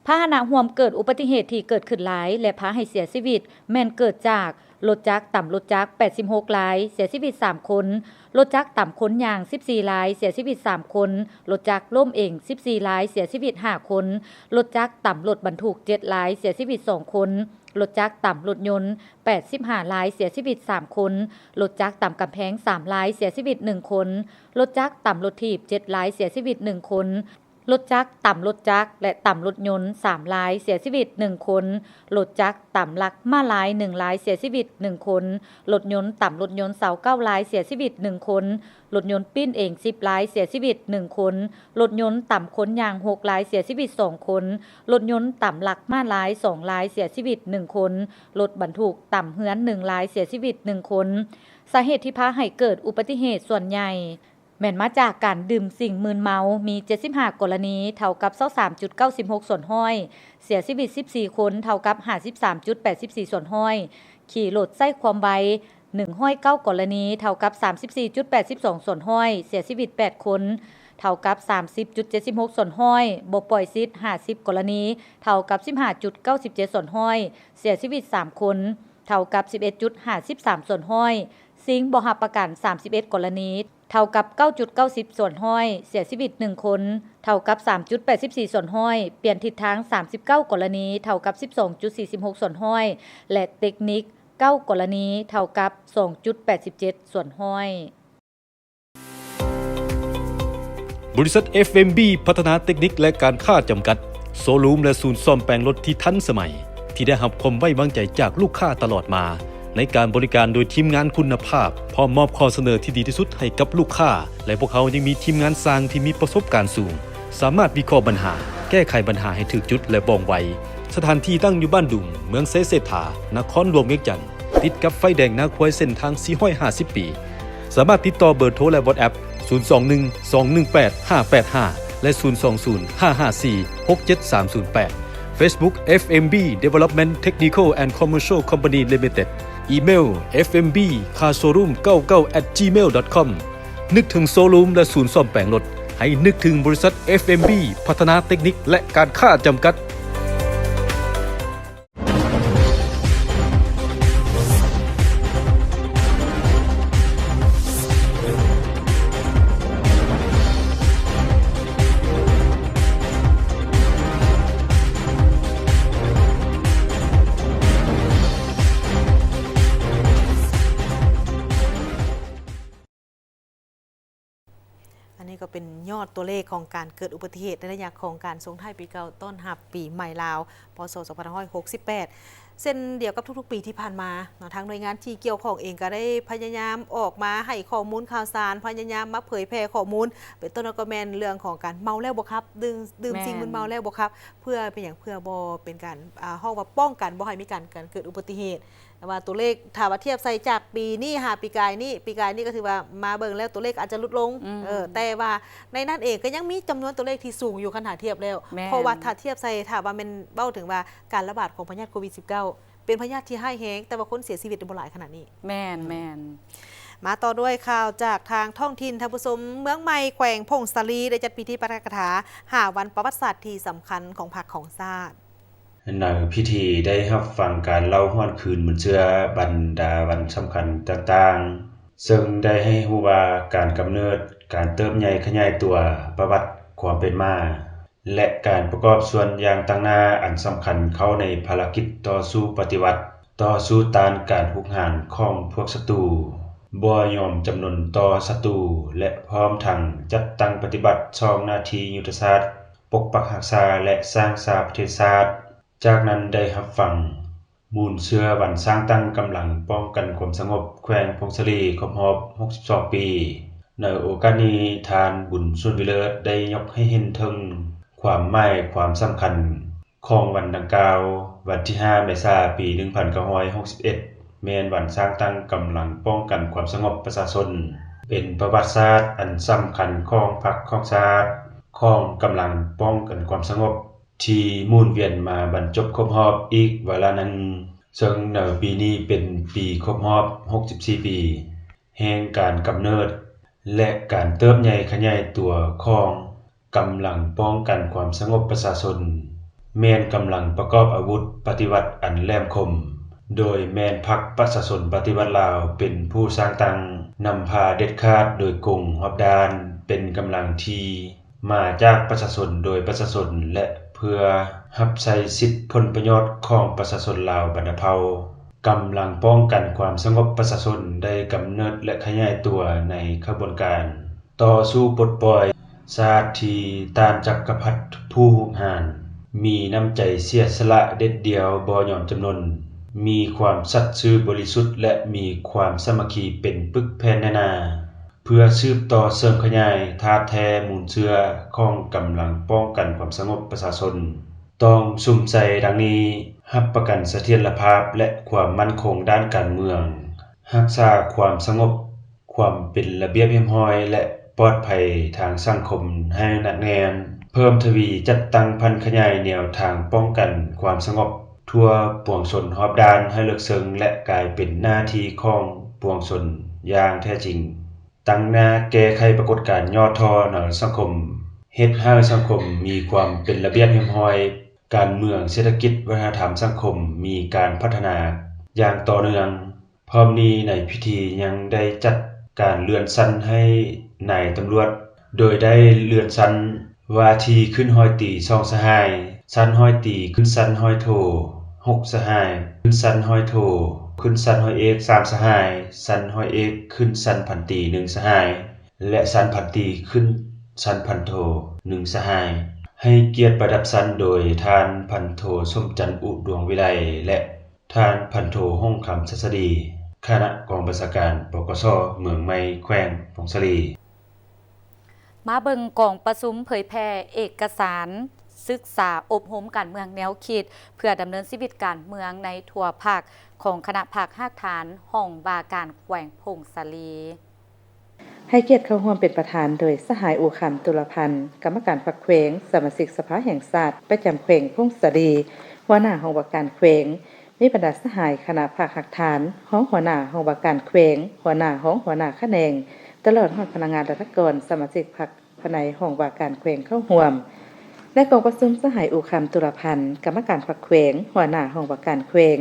ພາຫະນະຮ່ວມເກີດອຸບັດຕິເຫດທີ່ເກີດຂຶ້ນຫຼາຍ ແລະ ພາໃຫ້ເສຍຊີວິດ ແມ່ນເກີດຈາກ ລົດຈັກຕຳລົດຈັກ ແປດສິບຫົກລາຍ, ເສຍຊີວິດສາມຄົນ, ລົດຈັກຕຳຄົນຍ່າງ ສິບສີ່ລາຍ, ເສຍຊີວິດສາມຄົນ, ລົດຈັກລົ້ມເອງ ສິບສີ່ລາຍ, ເສຍຊີວິດຫ້າຄົນ, ລົດຈັກຕຳລົດບັນທຸກ ເຈັດລາຍ, ເສຍຊີວິດສອງຄົນ, ລົດຈັກຕຳລົດຍົນ ແປດສິບຫ້າລາຍ, ເສຍຊີວິດສາມຄົນ, ລົດຈັກຕຳກຳແພງ ສາມລາຍ, ເສຍຊີວິດໜຶ່ງຄົນ, ລົດຈັກຕຳລົດຖີບ ເຈັດລາຍ, ເສຍຊີວິດໜຶ່ງຄົນ, ລົດຈັກຕຳລົດຈັກ ແລະ ຕຳລົດຍົນ ສາມລາຍ, ເສຍຊີວິດໜຶ່ງຄົນ, ລົດຈັກຕຳຫຼັກມ້າລາຍ ໜຶ່ງລາຍ, ເສຍຊີວິດໜຶ່ງຄົນ, ລົດຍົນຕຳລົດຍົນ ຊາວເກົ້າລາຍ, ເສຍຊີວິດໜຶ່ງຄົນ, ລົດຍົນປີ້ນເອງ ສິບລາຍ, ເສຍຊີວິດໜຶ່ງຄົນ, ລົດຍົນຕຳຄົນຍ່າງ ຫົກລາຍ, ເສຍຊີວິດສອງຄົນ, ລົດຍົນຕຳຫຼັກມ້າລາຍ ສອງລາຍ, ເສຍຊີວິດໜຶ່ງຄົນ, ລົດບັນທຸກຕຳເຮືອນ ໜຶ່ງລາຍ, ເສຍຊີວິດໜຶ່ງຄົນ. ສາເຫດທີ່ພາໃຫ້ເກີດອຸບັດຕິເຫດສ່ວນໃຫຍ່ ແມ່ນມາຈາກການດື່ມສິ່ງມຶນເມົາ ມີເຈັດສິບຫ້າກໍລະນີ ເທົ່າກັບຊາວສາມຈຸດເກົ້າສິບຫົກສ່ວນຮ້ອຍ, ເສຍຊີວິດສິບສີ່ຄົນ ເທົ່າກັບຫ້າສິບສາມຈຸດແປດສິບສີ່ສ່ວນຮ້ອຍ, ຂີ່ລົດໃຊ້ຄວາມໄວ ໜຶ່ງຮ້ອຍເກົ້າກໍລະນີ ເທົ່າກັບສາມສິບສີ່ຈຸດແປດສິບສອງສ່ວນຮ້ອຍ, ເສຍຊີວິດແປດຄົນ ເທົ່າກັບສາມສິບຈຸດເຈັດສິບຫົກສ່ວນຮ້ອຍ, ບໍ່ປ່ອຍສິດ ຫ້າສິບກໍລະນີ ເທົ່າກັບສິບຫ້າຈຸດເກົ້າສິບເຈັດສ່ວນຮ້ອຍ, ເສຍຊີວິດສາມຄົນ ເທົ່າກັບສິບເອັດຈຸດຫ້າສິບສາມສ່ວນຮ້ອຍ, ຊິງບໍ່ຮັບປະກັນ ສາມສິບເອັດກໍລະນີ ເທົ່າກັບເກົ້າຈຸດເກົ້າສິບສ່ວນຮ້ອຍ, ເສຍຊີວິດໜຶ່ງຄົນ ເທົ່າກັບສາມຈຸດແປດສິບສີ່ສ່ວນຮ້ອຍ, ປ່ຽນທິດທາງ ສາມສິບເກົ້າກໍລະນີ ເທົ່າກັບສິບສອງຈຸດສີ່ສິບຫົກສ່ວນຮ້ອຍ ແລະ ເຕັກນິກ ເກົ້າກໍລະນີ ເທົ່າກັບສອງຈຸດແປດສິບເຈັດສ່ວນຮ້ອຍ. ບໍລິສັດ ເອັຟເອັມບີ ພັດທະນາເຕັກນິກ ແລະ ການຄ້າຈຳກັດ, ໂຊຣູມ ແລະ ສູນສ້ອມແປງລົດທີ່ທັນສະໄໝ ທີ່ໄດ້ຮັບຄວາມໄວ້ວາງໃຈຈາກລູກຄ້າຕະຫຼອດມາ ໃນການບໍລິການໂດຍທີມງານຄຸນນະພາບ, ພ້ອມມອບຂໍ້ສະເໜີທີ່ດີທີ່ສຸດໃຫ້ກັບລູກຄ້າ ແລະ ພວກເຮົາຍັງມີທີມງານຊ່າງທີ່ມີປະສົບການສູງ, ສາມາດວິເຄາະບັນຫາ, ແກ້ໄຂບັນຫາໃຫ້ຖືກຈຸດ ແລະ ວ່ອງໄວ. ສະຖານທີ່ຕັ້ງຢູ່ບ້ານດຸງ, ເມືອງໄຊເສດຖາ, ນະຄອນຫຼວງວຽງຈັນ, ຕິດກັບໄຟແດງນາຄວາຍເສັ້ນທາງສີ່ຮ້ອຍຫ້າສິບປີ. ສາມາດຕິດຕໍ່ເບີໂທ ແລະ WhatsApp ສູນສອງໜຶ່ງ ສອງໜຶ່ງແປດ ຫ້າແປດຫ້າ ແລະ ສູນສອງສູນ ຫ້າຫ້າສີ່ ຫົກເຈັດສາມສູນແປດ. Facebook ເອັຟເອັມບີ Development Technical and Commercial Company Limited. ອີເມວ ເອັຟເອັມບີ ຄາໂຊຣູມ ເກົ້າເກົ້າ ແອັດ ຈີເມວ ດອດ ຄອມ. ນຶກເຖິງໂຊຣູມ ແລະ ສູນສ້ອມແປງລົດ, ໃຫ້ນຶກເຖິງບໍລິສັດ ເອັຟເອັມບີ ພັດທະນາເຕັກນິກ ແລະ ການຄ້າຈຳກັດ. ອັນນີ້ກໍເປັນຍອດຕົວເລກຂອງການເກີດອຸບັດຕິເຫດໃນໄລຍະຂອງການສົ່ງທ້າຍປີເກົ່າຕ້ອນຮັບປີໃໝ່ລາວ ພ.ສ. ສອງພັນຫ້າຮ້ອຍຫົກສິບແປດ. ເຊັ່ນດຽວກັບທຸກໆປີທີ່ຜ່ານມາເນາະ, ທາງໜ່ວຍງານທີ່ກ່ຽວຂ້ອງເອງກໍໄດ້ພະຍາຍາມອອກມາໃຫ້ຂໍ້ມູນຂ່າວສານ, ພະຍາຍາມມາເຜີຍແຜ່ຂໍ້ມູນ, ເປັນຕົ້ນກໍແມ່ນເລື່ອງຂອງການເມົາແລ້ວບໍ່ຂັບ, ດື່ມ ດື່ມສິ່ງມຶນເມົາແລ້ວບໍ່ຂັບ, ເພື່ອເປັນຫຍັງ? ເພື່ອບໍ່ເປັນການ ອ່າ ເຮົາວ່າປ້ອງກັນບໍ່ໃຫ້ມີການ ການເກີດອຸບັດຕິເຫດ. ແຕ່ວ່າຕົວເລກ ຖ້າວ່າທຽບໃສ່ຈາກປີນີ້ຫາປີກາຍນີ້, ປີກາຍນີ້ກໍຖືວ່າມາເບິ່ງແລ້ວຕົວເລກອາດຈະຫຼຸດລົງ, ອືມ ເອີ ແຕ່ວ່າໃນນັ້ນເອງກໍຍັງມີຈຳນວນຕົວເລກທີ່ສູງຢູ່ ຄັນຖ້າທຽບແລ້ວ. ແມ່ນ. ເພາະວ່າຖ້າທຽບໃສ່ ຖ້າວ່າແມ່ນເວົ້າເຖິງວ່າການລະບາດຂອງພະຍາດໂຄວິດສິບເກົ້າ ເປັນພະຍາດທີ່ຮ້າຍແຮງ, ແຕ່ວ່າຄົນເສຍຊີວິດບໍ່ຫຼາຍຂະໜາດນີ້. ແມ່ນ ອືມ ແມ່ນ. ມາຕໍ່ດ້ວຍຂ່າວຈາກທາງທ້ອງຖິ່ນ. ທ່ານຜູ້ຊົມ, ເມືອງໃໝ່ ແຂວງຜົ້ງສາລີ ໄດ້ຈັດພິທີປາຖະກະຖາຫ້າວັນປະຫວັດສາດທີ່ສຳຄັນຂອງພັກຂອງຊາດ. ໃນພິທີໄດ້ຮັບຟັງການເລົ່າຮອດຄືນບຸນເຊື່ອບັນດາວັນສຳຄັນຕ່າງໆ, ເຊິ່ງໄດ້ໃຫ້ຮູ້ວ່າການກຳເນີດ, ການເຕີບໃຫຍ່ຂະຫຍາຍຕົວ, ປະຫວັດຄວາມເປັນມາ ແລະ ການປະກອບສ່ວນຢ່າງຕັ້ງໜ້າອັນສຳຄັນເຂົ້າໃນພາລະກິດຕໍ່ສູ້ປະຕິວັດ, ຕໍ່ສູ້ຕ້ານການຮຸກຮານຂອງພວກສັດຕູ, ບໍ່ຍອມຈຳນົນຕໍ່ສັດຕູ ແລະ ພ້ອມທັງຈັດຕັ້ງປະຕິບັດສອງໜ້າທີ່ຍຸດທະສາດ ປົກປັກຮັກສາ ແລະ ສ້າງສາປະເທດຊາດ. ຈາກນັ້ນໄດ້ຮັບຟັງມູນເຊື້ອວັນສ້າງຕັ້ງກຳລັງປ້ອງກັນຄວາມສະຫງົບແຂວງຜົ້ງສາລີຄົບຮອບຫົກສິບສອງປີ. ໃນໂອກາດນີ້, ທ່ານ ບຸນສຸນ ວິເລີດ ໄດ້ຍົກໃຫ້ເຫັນເຖິງຄວາມໝາຍຄວາມສຳຄັນຂອງວັນດັ່ງກ່າວ. ວັນທີຫ້າ ເມສາ ປີໜຶ່ງພັນເກົ້າຮ້ອຍຫົກສິບເອັດ ແມ່ນວັນສ້າງຕັ້ງກຳລັງປ້ອງກັນຄວາມສະຫງົບປະຊາຊົນ, ເປັນປະຫວັດສາດອັນສຳຄັນຂອງພັກຂອງຊາດ, ຂອງກຳລັງປ້ອງກັນຄວາມສະຫງົບ ທີ່ໝູນວຽນມາບັນຈົບຄົບຮອບອີກວາລະໜຶ່ງ. ເຊິ່ງໃນປີນີ້ເປັນປີຄົບຮອບຫົກສິບສີ່ປີ ແຫ່ງການກຳເນີດ ແລະ ການເຕີບໃຫຍ່ຂະຫຍາຍຕົວຂອງກຳລັງປ້ອງກັນຄວາມສະຫງົບປະຊາຊົນ, ແມ່ນກຳລັງປະກອບອາວຸດປະຕິວັດອັນແຫຼມຄົມ, ໂດຍແມ່ນພັກປະຊາຊົນປະຕິວັດລາວເປັນຜູ້ສ້າງຕັ້ງ, ນຳພາເດັດຂາດໂດຍກົງຮອບດ້ານ, ເປັນກຳລັງທີ່ ມາຈາກປະຊາຊົນ ໂດຍປະຊາຊົນ ແລະ ເພື່ອຮັບໃຊ້ສິດຜົນປະໂຫຍດຂອງປະຊາຊົນລາວບັນດາເຜົ່າ. ກຳລັງປ້ອງກັນຄວາມສະຫງົບປະຊາຊົນໄດ້ກຳເນີດ ແລະ ຂະຫຍາຍຕົວໃນຂະບວນການຕໍ່ສູ້ປົດປ່ອຍຊາດທີ່ຕ້ານຈັກກະພັດຜູ້ຮຸກຮານ, ມີນ້ຳໃຈເສຍສະຫຼະເດັດດ່ຽວບໍ່ຍອມຈຳນົນ, ມີຄວາມສັດຊື່ບໍລິສຸດ ແລະ ມີຄວາມສາມັກຄີເປັນປຶກແຜ່ນແໜ້ນໜາ. ເພື່ອສືບຕໍ່ເສີມຂະຫຍາຍທາດແທ້ມູນເຊື້ອຂອງກຳລັງປ້ອງກັນຄວາມສະຫງົບປະຊາຊົນ, ຕ້ອງສຸມໃສ່ດັ່ງນີ້, ຮັບປະກັນສະຖຽນລະພາບ ແລະ ຄວາມໝັ້ນຄົງດ້ານການເມືອງ, ຮັກສາຄວາມສະຫງົບ, ຄວາມເປັນລະບຽບຮຽບຮ້ອຍ ແລະ ປອດໄພທາງສັງຄົມໃຫ້ໜັກແໜ້ນ, ເພີ່ມທະວີຈັດຕັ້ງຜັນຂະຫຍາຍແນວທາງປ້ອງກັນຄວາມສະຫງົບທົ່ວປວງຊົນຮອບດ້ານໃຫ້ເລິກເຊິ່ງ ແລະ ກາຍເປັນໜ້າທີ່ຂອງປວງຊົນຢ່າງແທ້ຈິງ. ຕັ້ງໜ້າແກ້ໄຂປາກົດການຫຍໍ້ທໍ້ໃນສັງຄົມ, ເຮັດໃຫ້ສັງຄົມມີຄວາມເປັນລະບຽບຮຽບຮ້ອຍ, ການເມືອງ, ເສດຖະກິດ, ວັດທະນະທຳສັງຄົມມີການພັດທະນາຢ່າງຕໍ່ເນື່ອງ. ພ້ອມນີ້ໃນພິທີຍັງໄດ້ຈັດການເລື່ອນຊັ້ນໃຫ້ນາຍຕຳຫຼວດ, ໂດຍໄດ້ເລື່ອນຊັ້ນວ່າທີ່ຂຶ້ນຮ້ອຍຕີສອງສະຫາຍ, ຊັ້ນຮ້ອຍຕີຂຶ້ນຊັ້ນຮ້ອຍໂທຫົກສະຫາຍ, ຂຶ້ນຊັ້ນຮ້ອຍໂທ, ຂຶ້ນຊັ້ນຮ້ອຍເອກສາມສະຫາຍ, ຊັ້ນຮ້ອຍເອກຂຶ້ນຊັ້ນພັນຕີໜຶ່ງສະຫາຍ ແລະ ຊັ້ນພັນຕີຂຶ້ນຊັ້ນພັນໂທໜຶ່ງສະຫາຍ, ໃຫ້ກຽດປະດັບຊັ້ນໂດຍທ່ານພັນໂທ ສົມຈັນ ອຸດວງວິໄລ ແລະ ທ່ານພັນໂທ ຫົງຄຳ ສັດສະດີ, ຄະນະກອງບັນຊາການ ປກສ ເມືອງໃໝ່ ແຂວງຜົ້ງສາລີ. ມາເບິ່ງກອງປະຊຸມເຜີຍແຜ່ເອກະສານສຶກສາອົບຮົມການເມືອງແນວຄິດ ເພື່ອດຳເນີນຊີວິດການເມືອງໃນທົ່ວພັກ ຂອງຄະນະພັກຮາກຖານຫ້ອງວ່າການແຂວງຜົ້ງສາລີ. ໃຫ້ກຽດເຂົ້າຮ່ວມເປັນປະທານໂດຍສະຫາຍ ອູຄຳ ຕຸລະພັນ ກຳມະການພັກແຂວງ, ສະມາຊິກສະພາແຫ່ງຊາດປະຈຳແຂວງຜົ້ງສາລີ, ຫົວໜ້າຫ້ອງວ່າການແຂວງ, ມີບັນດາສະຫາຍຄະນະພັກຮາກຖານ, ຮອງຫົວໜ້າຫ້ອງວ່າການແຂວງ, ຫົວໜ້າຫ້ອງ, ຫົວໜ້າຂະແໜງ, ຕະຫຼອດຮອດພະນັກງານລັດຖະກອນ, ສະມາຊິກພັກພາຍໃນຫ້ອງວ່າການແຂວງເຂົ້າຮ່ວມ ໃນກອງປະຊຸມ ສະຫາຍ ອູຄຳ ຕຸລະພັນ ກຳມະການພັກແຂວງ, ຫົວໜ້າຫ້ອງວ່າການແຂວງ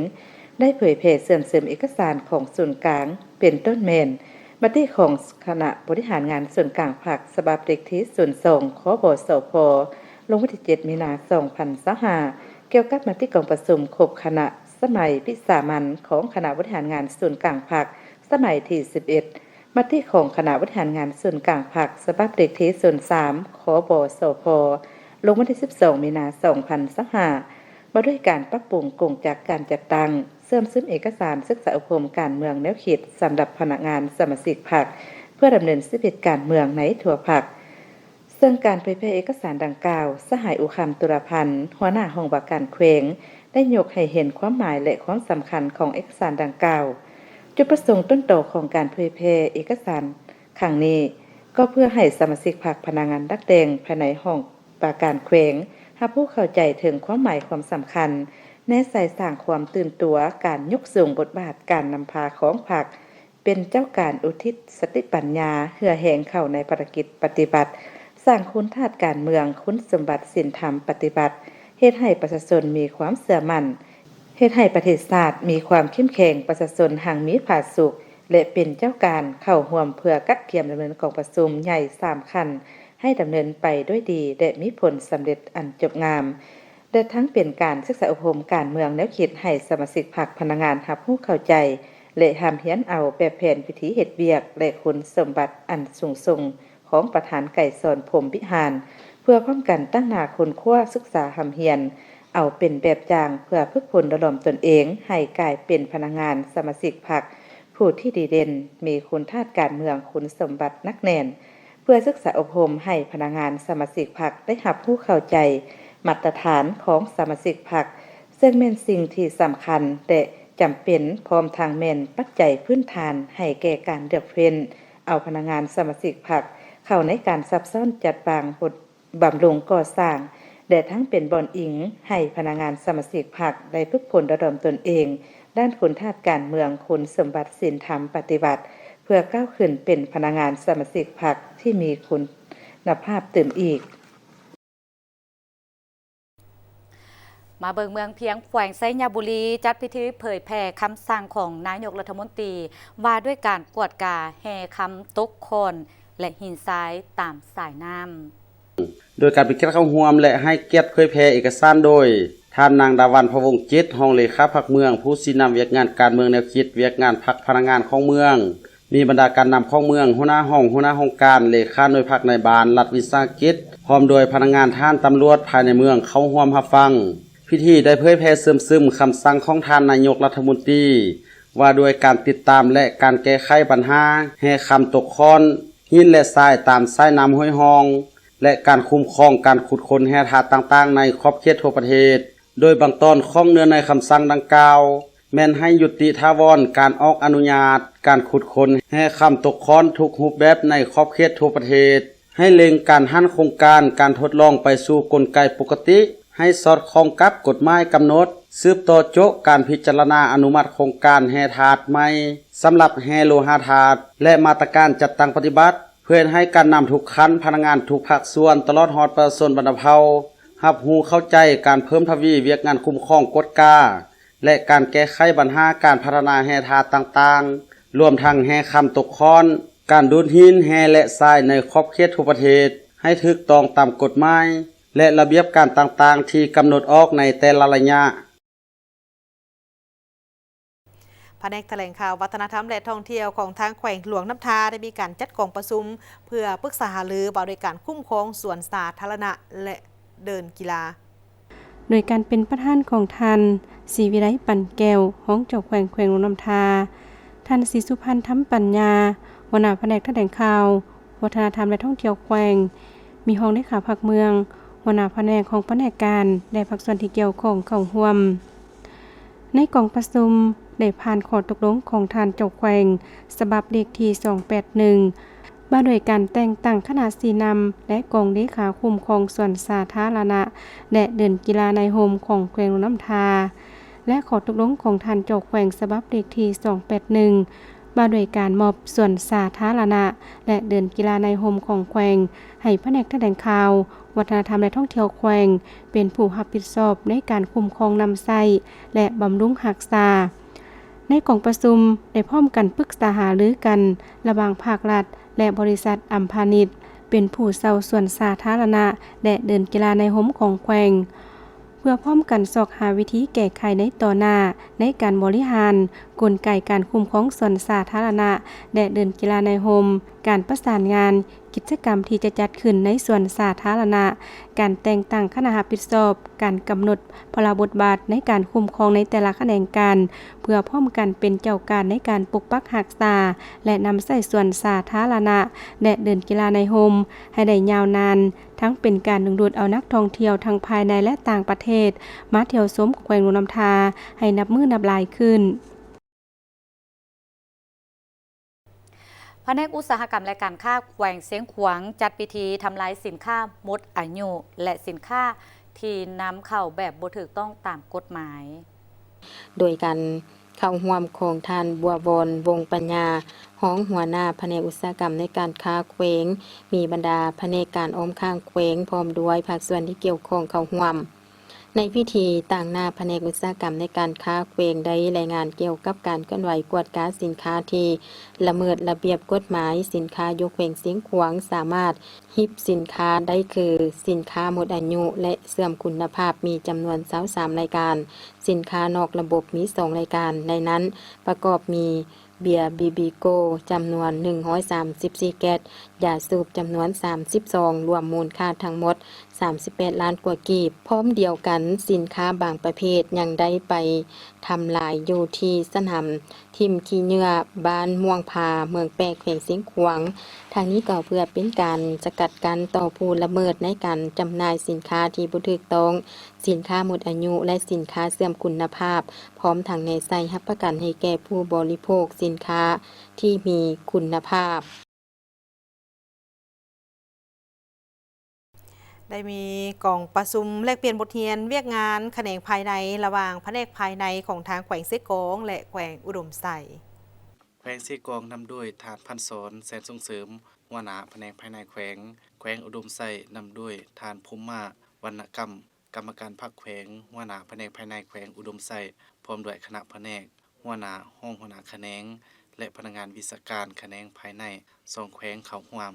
ໄດ້ເຜີຍແຜ່ເຊື່ອມເສີມເອກະສານຂອງສູນກາງ ເປັນຕົ້ນແມ່ນ ມະຕິຂອງຄະນະບໍລິຫານງານສູນກາງພັກ ສະບັບເລກທີສູນສອງ ຄບສພ ລົງວັນທີເຈັດ ມີນາ ສອງພັນຊາວຫ້າ ກ່ຽວກັບມະຕິກອງປະຊຸມຄົບຄະນະສະໄໝວິສາມັນຂອງຄະນະບໍລິຫານງານສູນກາງພັກ ສະໄໝທີສິບເອັດ ມະຕິຂອງຄະນະບໍລິຫານງານສູນກາງພັກ ສະບັບເລກທີສູນສາມ ຄບສພ ລົງວັນທີສິບສອງ ມີນາ ສອງພັນຊາວຫ້າ ວ່າດ້ວຍການປັບປຸງກົງຈັກການຈັດຕັ້ງ, ເຊື່ອມຊຶມເອກະສານສຶກສາອົບຮົມການເມືອງແນວຄິດສຳລັບພະນັກງານສະມາຊິກພັກ ເພື່ອດຳເນີນຊີວິດການເມືອງໃນທົ່ວພັກ. ເຊິ່ງການເຜີຍແຜ່ເອກະສານດັ່ງກ່າວ, ສະຫາຍ ອູຄຳ ຕຸລະພັນ ຫົວໜ້າຫ້ອງວ່າການແຂວງ ໄດ້ຍົກໃຫ້ເຫັນຄວາມໝາຍ ແລະ ຄວາມສຳຄັນຂອງເອກະສານດັ່ງກ່າວ. ຈຸດປະສົງຕົ້ນຕໍຂອງການເຜີຍແຜ່ເອກະສານຄັ້ງນີ້ ກໍເພື່ອໃຫ້ສະມາຊິກພັກ, ພະນັກງານດັກແດ້ງພາຍໃນຫ້ອງວ່າການແຂວງ ຮັບຮູ້ເຂົ້າໃຈເຖິງຄວາມໝາຍຄວາມສຳຄັນ, ແນໃສ່ສ້າງຄວາມຕື່ນຕົວ, ການຍົກສູງບົດບາດການນຳພາຂອງພັກ, ເປັນເຈົ້າການອຸທິດສະຕິປັນຍາເຫື່ອແຮງເຂົ້າໃນພາລະກິດປະຕິບັດ, ສ້າງຄຸນທາດການເມືອງ, ຄຸນສົມບັດສິນທຳປະຕິບັດ, ເຮັດໃຫ້ປະຊາຊົນມີຄວາມເຊື່ອໝັ້ນ, ເຮັດໃຫ້ປະເທດຊາດມີຄວາມເຂັ້ມແຂງ, ປະຊາຊົນຮັ່ງມີຜາສຸກ ແລະ ເປັນເຈົ້າການເຂົ້າຮ່ວມເພື່ອກະກຽມດຳເນີນກອງປະຊຸມໃຫຍ່ສາມຂັ້ນ ໃຫ້ດຳເນີນໄປດ້ວຍດີ ແລະ ມີຜົນສຳເລັດອັນຈົບງາມ. ແລະ ທັງເປັນການສຶກສາອົບຮົມການເມືອງແນວຄິດໃຫ້ສະມາຊິກພັກ, ພະນັກງານຮັບຮູ້ເຂົ້າໃຈ ແລະ ຮ່ຳຮຽນເອົາແບບແຜນວິທີເຮັດວຽກ ແລະ ຄຸນສົມບັດອັນສູງສົ່ງຂອງປະທານໄກສອນ ພົມວິຫານ ເພື່ອພ້ອມກັນຕັ້ງໜ້າຄົ້ນຄວ້າສຶກສາຮ່ຳຮຽນເອົາເປັນແບບຢ່າງ ເພື່ອຝຶກຝົນຫຼໍ່ຫຼອມຕົນເອງໃຫ້ກາຍເປັນພະນັກງານສະມາຊິກພັກ ຜູ້ທີ່ດີເດັ່ນ, ມີຄຸນທາດການເມືອງ, ຄຸນສົມບັດໜັກແໜ້ນ ເພື່ອສຶກສາອົບຮົມໃຫ້ພະນັກງານສະມາຊິກພັກໄດ້ຮັບຮູ້ເຂົ້າໃຈມາດຕະຖານຂອງສະມາຊິກພັກ, ເຊິ່ງແມ່ນສິ່ງທີ່ສຳຄັນ ແລະ ຈຳເປັນ, ພ້ອມທັງແມ່ນປັດໄຈພື້ນຖານໃຫ້ແກ່ການເລືອກເຟັ້ນເອົາພະນັກງານສະມາຊິກພັກເຂົ້າໃນການຊັບຊ້ອນຈັດວາງບົດ ບຳລຸງກໍ່ສ້າງ ແລະ ທັງເປັນບ່ອນອີງໃຫ້ພະນັກງານສະມາຊິກພັກໄດ້ຝຶກຝົນລະດົມຕົນເອງ ດ້ານຄຸນທາດການເມືອງ ຄຸນສົມບັດ ສິນທຳປະຕິວັດ ເພື່ອກ້າວຂຶ້ນເປັນພະນັກງານສະມາຊິກພັກທີ່ມີຄຸນນະພາບຕື່ມອີກ. ມາເບິ່ງເມືອງພຽງ ແຂວງໄຊຍະບູລີ ຈັດພິທີເຜີຍແຜ່ຄຳສັ່ງຂອງນາຍົກລັດຖະມົນຕີ ວ່າດ້ວຍການກວດກາແຮ່ຄຳຕົກຄ້ອນ ແລະ ຫີນຊາຍຕາມສາຍນ້ຳ. ໂດຍການເປັນກຽດເຂົ້າຮ່ວມ ແລະ ໃຫ້ກຽດເຜີຍແຜ່ເອກະສານໂດຍ ທ່ານນາງ ດາວັນ ພະວົງຈິດ ຮອງເລຂາພັກເມືອງ ຜູ້ຊີ້ນຳວຽກງານການເມືອງແນວຄິດວຽກງານພັກພະນັກງານຂອງເມືອງ, ມີບັນດາການນຳຂອງເມືອງ, ຫົວໜ້າຫ້ອງ, ຫົວໜ້າຫ້ອງການ, ເລຂາໜ່ວຍພັກນາຍບ້ານ, ລັດວິສາຫະກິດ, ພ້ອມດ້ວຍພະນັກງານ, ທະຫານ, ຕຳຫຼວດພາຍໃນເມືອງເຂົ້າຮ່ວມຮັບຟັງ. ພິທີໄດ້ເຜີຍແຜ່ເຊື່ອມຊຶມຄຳສັ່ງຂອງທ່ານນາຍົກລັດຖະມົນຕີ ວ່າດ້ວຍການຕິດຕາມ ແລະ ການແກ້ໄຂບັນຫາແຮ່ຄຳຕົກຄ້ອນ, ຫີນ ແລະ ຊາຍຕາມສາຍນ້ຳຫ້ວຍຮ່ອງ ແລະ ການຄຸ້ມຄອງການຂຸດຄົ້ນແຮ່ທາດຕ່າງໆໃນຂອບເຂດທົ່ວປະເທດ. ໂດຍບາງຕອນຂອງເນື້ອໃນຄຳສັ່ງດັ່ງກ່າວ ແມ່ນໃຫ້ຍຸຕິຖາວອນການອອກອະນຸຍາດການຂຸດຄົ້ນແຮ່ຄຳຕົກຄ້ອນທຸກຮູບແບບໃນຂອບເຂດທົ່ວປະເທດ, ໃຫ້ເລັ່ງການຫັນໂຄງການການທົດລອງໄປສູ່ກົນໄກປົກກະຕິ ໃຫ້ສອດຄ່ອງກັບກົດໝາຍກຳນົດ, ສືບຕໍ່ໂຈະການພິຈາລະນາອະນຸມັດໂຄງການແຮ່ທາດໃໝ່ ສຳລັບແຮ່ໂລຫະທາດ ແລະ ມາດຕະການຈັດຕັ້ງປະຕິບັດ ເພື່ອເຮັດໃຫ້ການນຳທຸກຂັ້ນ, ພະນັກງານທຸກພາກສ່ວນ, ຕະຫຼອດຮອດປະຊາຊົນບັນດາເຜົ່າ ຮັບຮູ້ເຂົ້າໃຈການເພີ່ມທະວີວຽກງານຄຸ້ມຄອງ, ກວດກາ ແລະ ການແກ້ໄຂບັນຫາການພັດທະນາແຮ່ທາດຕ່າງໆ, ລວມທັງແຮ່ຄຳຕົກຄ້ອນ, ການດູດຫີນ, ແຮ່ ແລະ ຊາຍໃນຂອບເຂດທົ່ວປະເທດ ໃຫ້ຖືກຕ້ອງຕາມກົດໝາຍ ແລະ ລະບຽບການຕ່າງໆທີ່ກຳນົດອອກໃນແຕ່ລະໄລຍະ. ພະແນກຖະແຫຼງຂ່າວ ວັດທະນະທຳ ແລະ ທ່ອງທ່ຽວຂອງທາງແຂວງຫຼວງນ້ຳທາ ໄດ້ມີການຈັດກອງປະຊຸມ ເພື່ອປຶກສາຫາລືວ່າດ້ວຍການຄຸ້ມຄອງສວນສາທາລະນະ ແລະ ເດີ່ນກິລາ ໂດຍການເປັນປະທານຂອງທ່ານ ສີວິໄລ ປັນແກ້ວ ຮອງເຈົ້າແຂວງແຂວງຫຼວງນ້ຳທາ, ທ່ານ ສີສຸພັນ ທຳປັນຍາ ຫົວໜ້າພະແນກຖະແຫຼງຂ່າວ ວັດທະນະທຳ ແລະ ທ່ອງທ່ຽວແຂວງ, ມີຮອງເລຂາພັກເມືອງ, ຫົວໜ້າພະແນກ, ຫ້ອງພະແນກການ ແລະ ພາກສ່ວນທີ່ກ່ຽວຂ້ອງເຂົ້າຮ່ວມ. ໃນກອງປະຊຸມໄດ້ຜ່ານຂໍ້ຕົກລົງຂອງທ່ານເຈົ້າແຂວງ ສະບັບເລກທີສອງແປດໜຶ່ງ ວ່າດ້ວຍການແຕ່ງຕັ້ງຄະນະຊີ້ນຳ ແລະ ກອງເລຂາຄຸ້ມຄອງສວນສາທາລະນະ ແລະ ເດີ່ນກິລາໃນຮົ່ມຂອງແຂວງຫຼວງນ້ຳທາ ແລະ ຂໍ້ຕົກລົງຂອງທ່ານເຈົ້າແຂວງສະບັບເລກທີສອງແປດໜຶ່ງ ວ່າດ້ວຍການມອບສວນສາທາລະນະ ແລະ ເດີ່ນກິລາໃນຮົ່ມຂອງແຂວງ ໃຫ້ພະແນກຖະແຫຼງຂ່າວ ວັດທະນະທຳ ແລະ ທ່ອງທ່ຽວແຂວງ ເປັນຜູ້ຮັບຜິດຊອບໃນການຄຸ້ມຄອງນຳໃຊ້ ແລະ ບຳລຸງຮັກສາ. ໃນກອງປະຊຸມໄດ້ພ້ອມກັນປຶກສາຫາລືກັນ ລະຫວ່າງພາກລັດ ແລະ ບໍລິສັດອຳພານິດ ເປັນຜູ້ເຊົ່າສວນສາທາລະນະ ແລະ ເດີ່ນກິລາໃນຮົ່ມຂອງແຂວງ ເພື່ອພ້ອມກັນຊອກຫາວິທີແກ້ໄຂໃນຕໍ່ໜ້າ ໃນການບໍລິຫານກົນໄກການຄຸ້ມຄອງສວນສາທາລະນະ ແລະ ເດີ່ນກິລາໃນຮົ່ມ, ການປະສານງານ ກິດຈະກຳທີ່ຈະຈັດຂຶ້ນໃນສວນສາທາລະນະ, ການແຕ່ງຕັ້ງຄະນະຮັບຜິດຊອບ, ການກຳນົດພາລະບົດບາດໃນການຄຸ້ມຄອງໃນແຕ່ລະຂະແໜງການ ເພື່ອພ້ອມກັນເປັນເຈົ້າການໃນການປົກປັກຮັກສາ ແລະ ນຳໃຊ້ສວນສາທາລະນະ ແລະ ເດີ່ນກິລາໃນຮົ່ມ ໃຫ້ໄດ້ຍາວນານ, ທັງເປັນການດຶງດູດເອົານັກທ່ອງທ່ຽວທັງພາຍໃນ ແລະ ຕ່າງປະເທດ ມາທ່ຽວຊົມແຂວງຫຼວງນ້ຳທາໃຫ້ນັບມື້ນັບຫຼາຍຂຶ້ນ. ພະແນກອຸດສາຫະກຳ ແລະ ການຄ້າແຂວງຊຽງຂວາງ ຈັດພິທີທຳລາຍສິນຄ້າໝົດອາຍຸ ແລະ ສິນຄ້າທີ່ນຳເຂົ້າແບບບໍ່ຖືກຕ້ອງຕາມກົດໝາຍ ໂດຍການເຂົ້າຮ່ວມຂອງທ່ານ ບົວວອນ ວົງປັນຍາ ຮອງຫົວໜ້າພະແນກອຸດສາຫະກຳ ແລະ ການຄ້າແຂວງ, ມີບັນດາພະແນກການອ້ອມຂ້າງແຂວງ ພ້ອມດ້ວຍພາກສ່ວນທີ່ກ່ຽວຂ້ອງເຂົ້າຮ່ວມ. ໃນພິທີ, ຕາງໜ້າພະແນກອຸດສາຫະກຳ ແລະ ການຄ້າແຂວງ ໄດ້ລາຍງານກ່ຽວກັບການເຄື່ອນໄຫວກວດກາສິນຄ້າທີ່ລະເມີດລະບຽບກົດໝາຍ. ສິນຄ້າຢູ່ແຂວງຊຽງຂວາງສາມາດຮິບສິນຄ້າໄດ້ຄື ສິນຄ້າໝົດອາຍຸ ແລະ ເສື່ອມຄຸນນະພາບ ມີຈຳນວນຊາວສາມລາຍການ, ສິນຄ້ານອກລະບົບມີສອງລາຍການ, ໃນນັ້ນປະກອບມີ ເບຍບີບີໂກ້ ຈຳນວນໜຶ່ງຮ້ອຍສາມສິບສີ່ແກັດ, ຢາສູບຈຳນວນສາມສິບຊອງ, ລວມມູນຄ່າທັງໝົດສາມສິບແປດລ້ານກວ່າກີບ. ພ້ອມດຽວກັນ, ສິນຄ້າບາງປະເພດຍັງໄດ້ໄປທຳລາຍຢູ່ທີ່ສະໜາມຖິ້ມຂີ້ເຫຍື້ອ ບ້ານມ່ວງພາ ເມືອງແປກ ແຂວງຊຽງຂວາງ. ທາງນີ້ກໍເພື່ອເປັນການສະກັດກັ້ນຕໍ່ຜູ້ລະເມີດໃນການຈຳໜ່າຍສິນຄ້າທີ່ບໍ່ຖືກຕ້ອງ, ສິນຄ້າໝົດອາຍຸ ແລະ ສິນຄ້າເສື່ອມຄຸນນະພາບ, ພ້ອມທັງແນໃສ່ຮັບປະກັນໃຫ້ແກ່ຜູ້ບໍລິໂພກສິນຄ້າທີ່ມີຄຸນນະພາບ. ແ ໄດ້ມີກອງປະຊຸມແລກປ່ຽນບົດຮຽນວຽກງານຂະແໜງພາຍໃນ ລະຫວ່າງພະແນກພາຍໃນຂອງທາງແຂວງເຊກອງ ແລະ ແຂວງອຸດົມໄຊ. ແຂວງເຊກອງນຳໂດຍທ່ານ ພັນສອນ ແສນສົ່ງເສີມ ຫົວໜ້າພະແນກພາຍໃນແຂວງ, ແຂວງອຸດົມໄຊນຳໂດຍທ່ານ ພົມມາ ວັນນະກຳ ກຳມະການພັກແຂວງ, ຫົວໜ້າພະແນກພາຍໃນແຂວງອຸດົມໄຊ ພ້ອມດ້ວຍຄະນະພະແນກ, ຫົວໜ້າ, ຮອງຫົວໜ້າຂະແໜງ ແລະ ພະນັກງານວິຊາການຂະແໜງພາຍໃນສອງແຂວງເຂົ້າຮ່ວມ.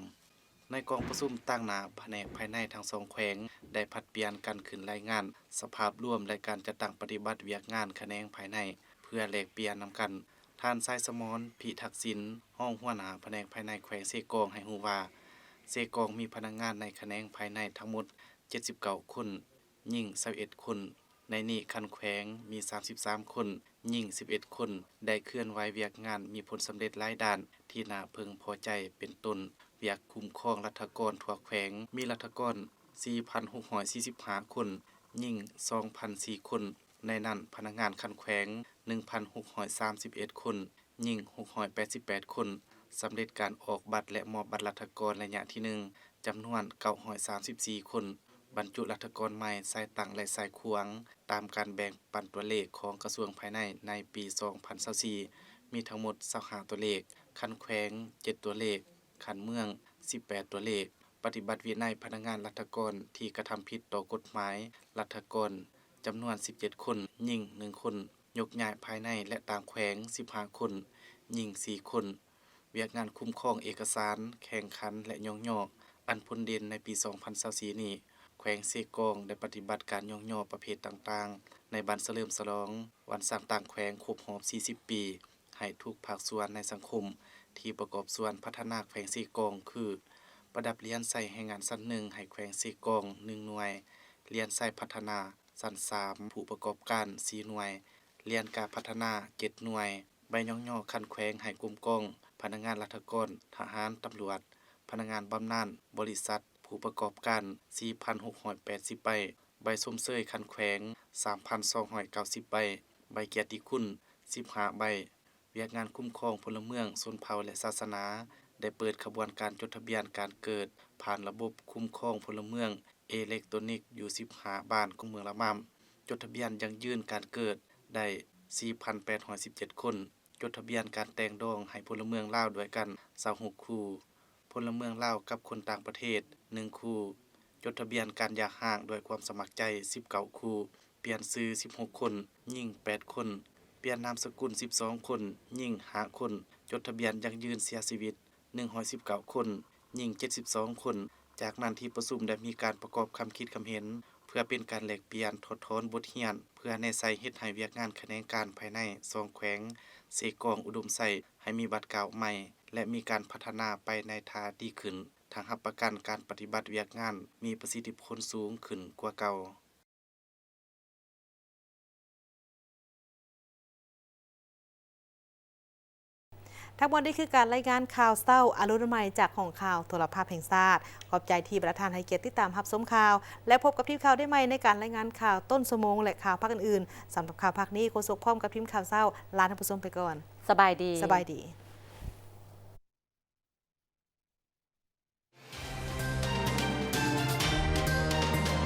ໃນກອງປະຊຸມ, ຕາງໜ້າພະແນກພາຍໃນທັງສອງແຂວງໄດ້ຜັດປ່ຽນກັນຂຶ້ນລາຍງານສະພາບລວມ ແລະ ການຈັດຕັ້ງປະຕິບັດວຽກງານຂະແໜງພາຍໃນ ເພື່ອແລກປ່ຽນນຳກັນ. ທ່ານ ຊາຍສະໝອນ ພິທັກສິນ ຮອງຫົວໜ້າພະແນກພາຍໃນແຂວງເຊກອງ ໃຫ້ຮູ້ວ່າ ເຊກອງມີພະນັກງານໃນຂະແໜງພາຍໃນທັງໝົດເຈັດສິບເກົ້າຄົນ, ຍິງຊາວເອັດຄົນ. ໃນນີ້ຂັ້ນແຂວງມີສາມສິບສາມຄົນ, ຍິງສິບເອັດຄົນ, ໄດ້ເຄື່ອນໄຫວວຽກງານມີຜົນສຳເລັດຫຼາຍດ້ານທີ່ໜ້າເພິ່ງພໍໃຈ ເປັນຕົ້ນ ວຽກຄຸ້ມຄອງລັດຖະກອນທົ່ວແຂວງ ມີລັດຖະກອນສີ່ພັນຫົກຮ້ອຍສີ່ສິບຫ້າຄົນ, ຍິງສອງພັນສີ່ຄົນ, ໃນນັ້ນພະນັກງານຂັ້ນແຂວງໜຶ່ງພັນຫົກຮ້ອຍສາມສິບເອັດຄົນ, ຍິງຫົກຮ້ອຍແປດສິບແປດຄົນ, ສຳເລັດການອອກບັດ ແລະ ມອບບັດລັດຖະກອນໄລຍະທີໜຶ່ງ ຈຳນວນເກົ້າຮ້ອຍສາມສິບສີ່ຄົນ, ບັນຈຸລັດຖະກອນໃໝ່ສາຍຕັ້ງ ແລະ ສາຍຂວາງ ຕາມການແບ່ງປັນຕົວເລກຂອງກະຊວງພາຍໃນໃນປີສອງພັນຊາວສີ່ ມີທັງໝົດຊາວຫ້າຕົວເລກ, ຂັ້ນແຂວງເຈັດຕົວເລກ, ຂັ້ນເມືອງສິບແປດຕົວເລກ. ປະຕິບັດວິໄນພະນັກງານລັດຖະກອນທີ່ກະທຳຜິດຕໍ່ກົດໝາຍລັດຖະກອນ ຈຳນວນສິບເຈັດຄົນ, ຍິງໜຶ່ງຄົນ, ຍົກຍ້າຍພາຍໃນ ແລະ ຕ່າງແຂວງສິບຫ້າຄົນ, ຍິງສີ່ຄົນ. ວຽກງານຄຸ້ມຄອງເອກະສານ, ແຂ່ງຂັນ ແລະ ຍ້ອງຍໍ ອັນພົ້ນເດັ່ນໃນປີສອງພັນຊາວສີ່ນີ້, ແຂວງເຊກອງໄດ້ປະຕິບັດການຍ້ອງຍໍປະເພດຕ່າງໆ ໃນວັນສະເຫຼີມສະຫຼອງວັນສ້າງຕັ້ງແຂວງຄົບຮອບສີ່ສິບປີ ໃຫ້ທຸກພາກສ່ວນໃນສັງຄົມທີ່ປະກອບສ່ວນພັດທະນາແຂວງເຊກອງ ຄື ປະດັບຫຼຽນໄຊແຮງງານຊັ້ນໜຶ່ງໃຫ້ແຂວງເຊກອງໜຶ່ງໜ່ວຍ, ຫຼຽນໄຊພັດທະນາຊັ້ນສາມຜູ້ປະກອບການສີ່ໜ່ວຍ, ຫຼຽນກາພັດທະນາເຈັດໜ່ວຍ, ໃບຍ້ອງຍໍຂັ້ນແຂວງໃຫ້ກົມກອງພະນັກງານລັດຖະກອນ, ທະຫານ, ຕຳຫຼວດ, ພະນັກງານບຳນານ, ບໍລິສັດ, ຜູ້ປະກອບການສີ່ພັນຫົກຮ້ອຍແປດສິບໃບ, ໃບຊົມເຊີຍຂັ້ນແຂວງສາມພັນສອງຮ້ອຍເກົ້າສິບໃບ, ໃບກຽດຕິຄຸນສິບຫ້າໃບ. ວຽກງານຄຸ້ມຄອງພົນລະເມືອງ, ຊົນເຜົ່າ ແລະ ສາສະໜາ ໄດ້ເປີດຂະບວນການຈົດທະບຽນການເກີດຜ່ານລະບົບຄຸ້ມຄອງພົນລະເມືອງເອເລັກໂຕນິກຢູ່ສິບຫ້າບ້ານຂອງເມືອງລະມາມ, ຈົດທະບຽນຢັ້ງຢືນການເກີດໄດ້ສີ່ພັນແປດຮ້ອຍສິບເຈັດຄົນ, ຈົດທະບຽນການແຕ່ງດອງໃຫ້ພົນລະເມືອງລາວດ້ວຍກັນຊາວຫົກຄູ່, ພົນລະເມືອງລາວກັບຄົນຕ່າງປະເທດໜຶ່ງຄູ່, ຈົດທະບຽນການຢ່າຮ້າງດ້ວຍຄວາມສະໝັກໃຈສິບເກົ້າຄູ່, ປ່ຽນຊື່ສິບຫົກຄົນ, ຍິງແປດຄົນ, ປ່ຽນນາມສະກຸນສິບສອງຄົນ, ຍິງຫ້າຄົນ, ຈົດທະບຽນຢັ້ງຢືນເສຍຊີວິດໜຶ່ງຮ້ອຍສິບເກົ້າຄົນ, ຍິງເຈັດສິບສອງຄົນ. ຈາກນັ້ນທີ່ປະຊຸມໄດ້ມີການປະກອບຄຳຄິດຄຳເຫັນ ເພື່ອເປັນການແລກປ່ຽນຖອດຖອນບົດຮຽນ ເພື່ອແນໃສ່ເຮັດໃຫ້ວຽກງານຂະແໜງການພາຍໃນສອງແຂວງເຊກອງ ອຸດົມໄຊ ໃຫ້ມີບາດກ້າວໃໝ່ ແລະ ມີການພັດທະນາໄປໃນທ່າດີຂຶ້ນ, ທັງຮັບປະກັນການປະຕິບັດວຽກງານມີປະສິດທິຜົນສູງຂຶ້ນກວ່າເກົ່າ. ທັງໝົດນີ້ຄືການລາຍງານຂ່າວເຊົ້າອາລຸນໃໝ່ ຈາກຫ້ອງຂ່າວໂທລະພາບແຫ່ງຊາດ. ຂອບໃຈທີ່ບັນດາທ່ານໃຫ້ກຽດຕິດຕາມຮັບຊົມຂ່າວ ແລະ ພົບກັບທີມຂ່າວໄດ້ໃໝ່ໃນການລາຍງານຂ່າວຕົ້ນຊົ່ວໂມງ ແລະ ຂ່າວພາກອື່ນໆ. ສຳລັບຂ່າວພາກນີ້ ໂຄສົກພ້ອມກັບທີມຂ່າວເຊົ້າ ລາທ່ານຜູ້ຊົມໄປກ່ອນ. ສະບາຍດີ. ສະບາຍດີ.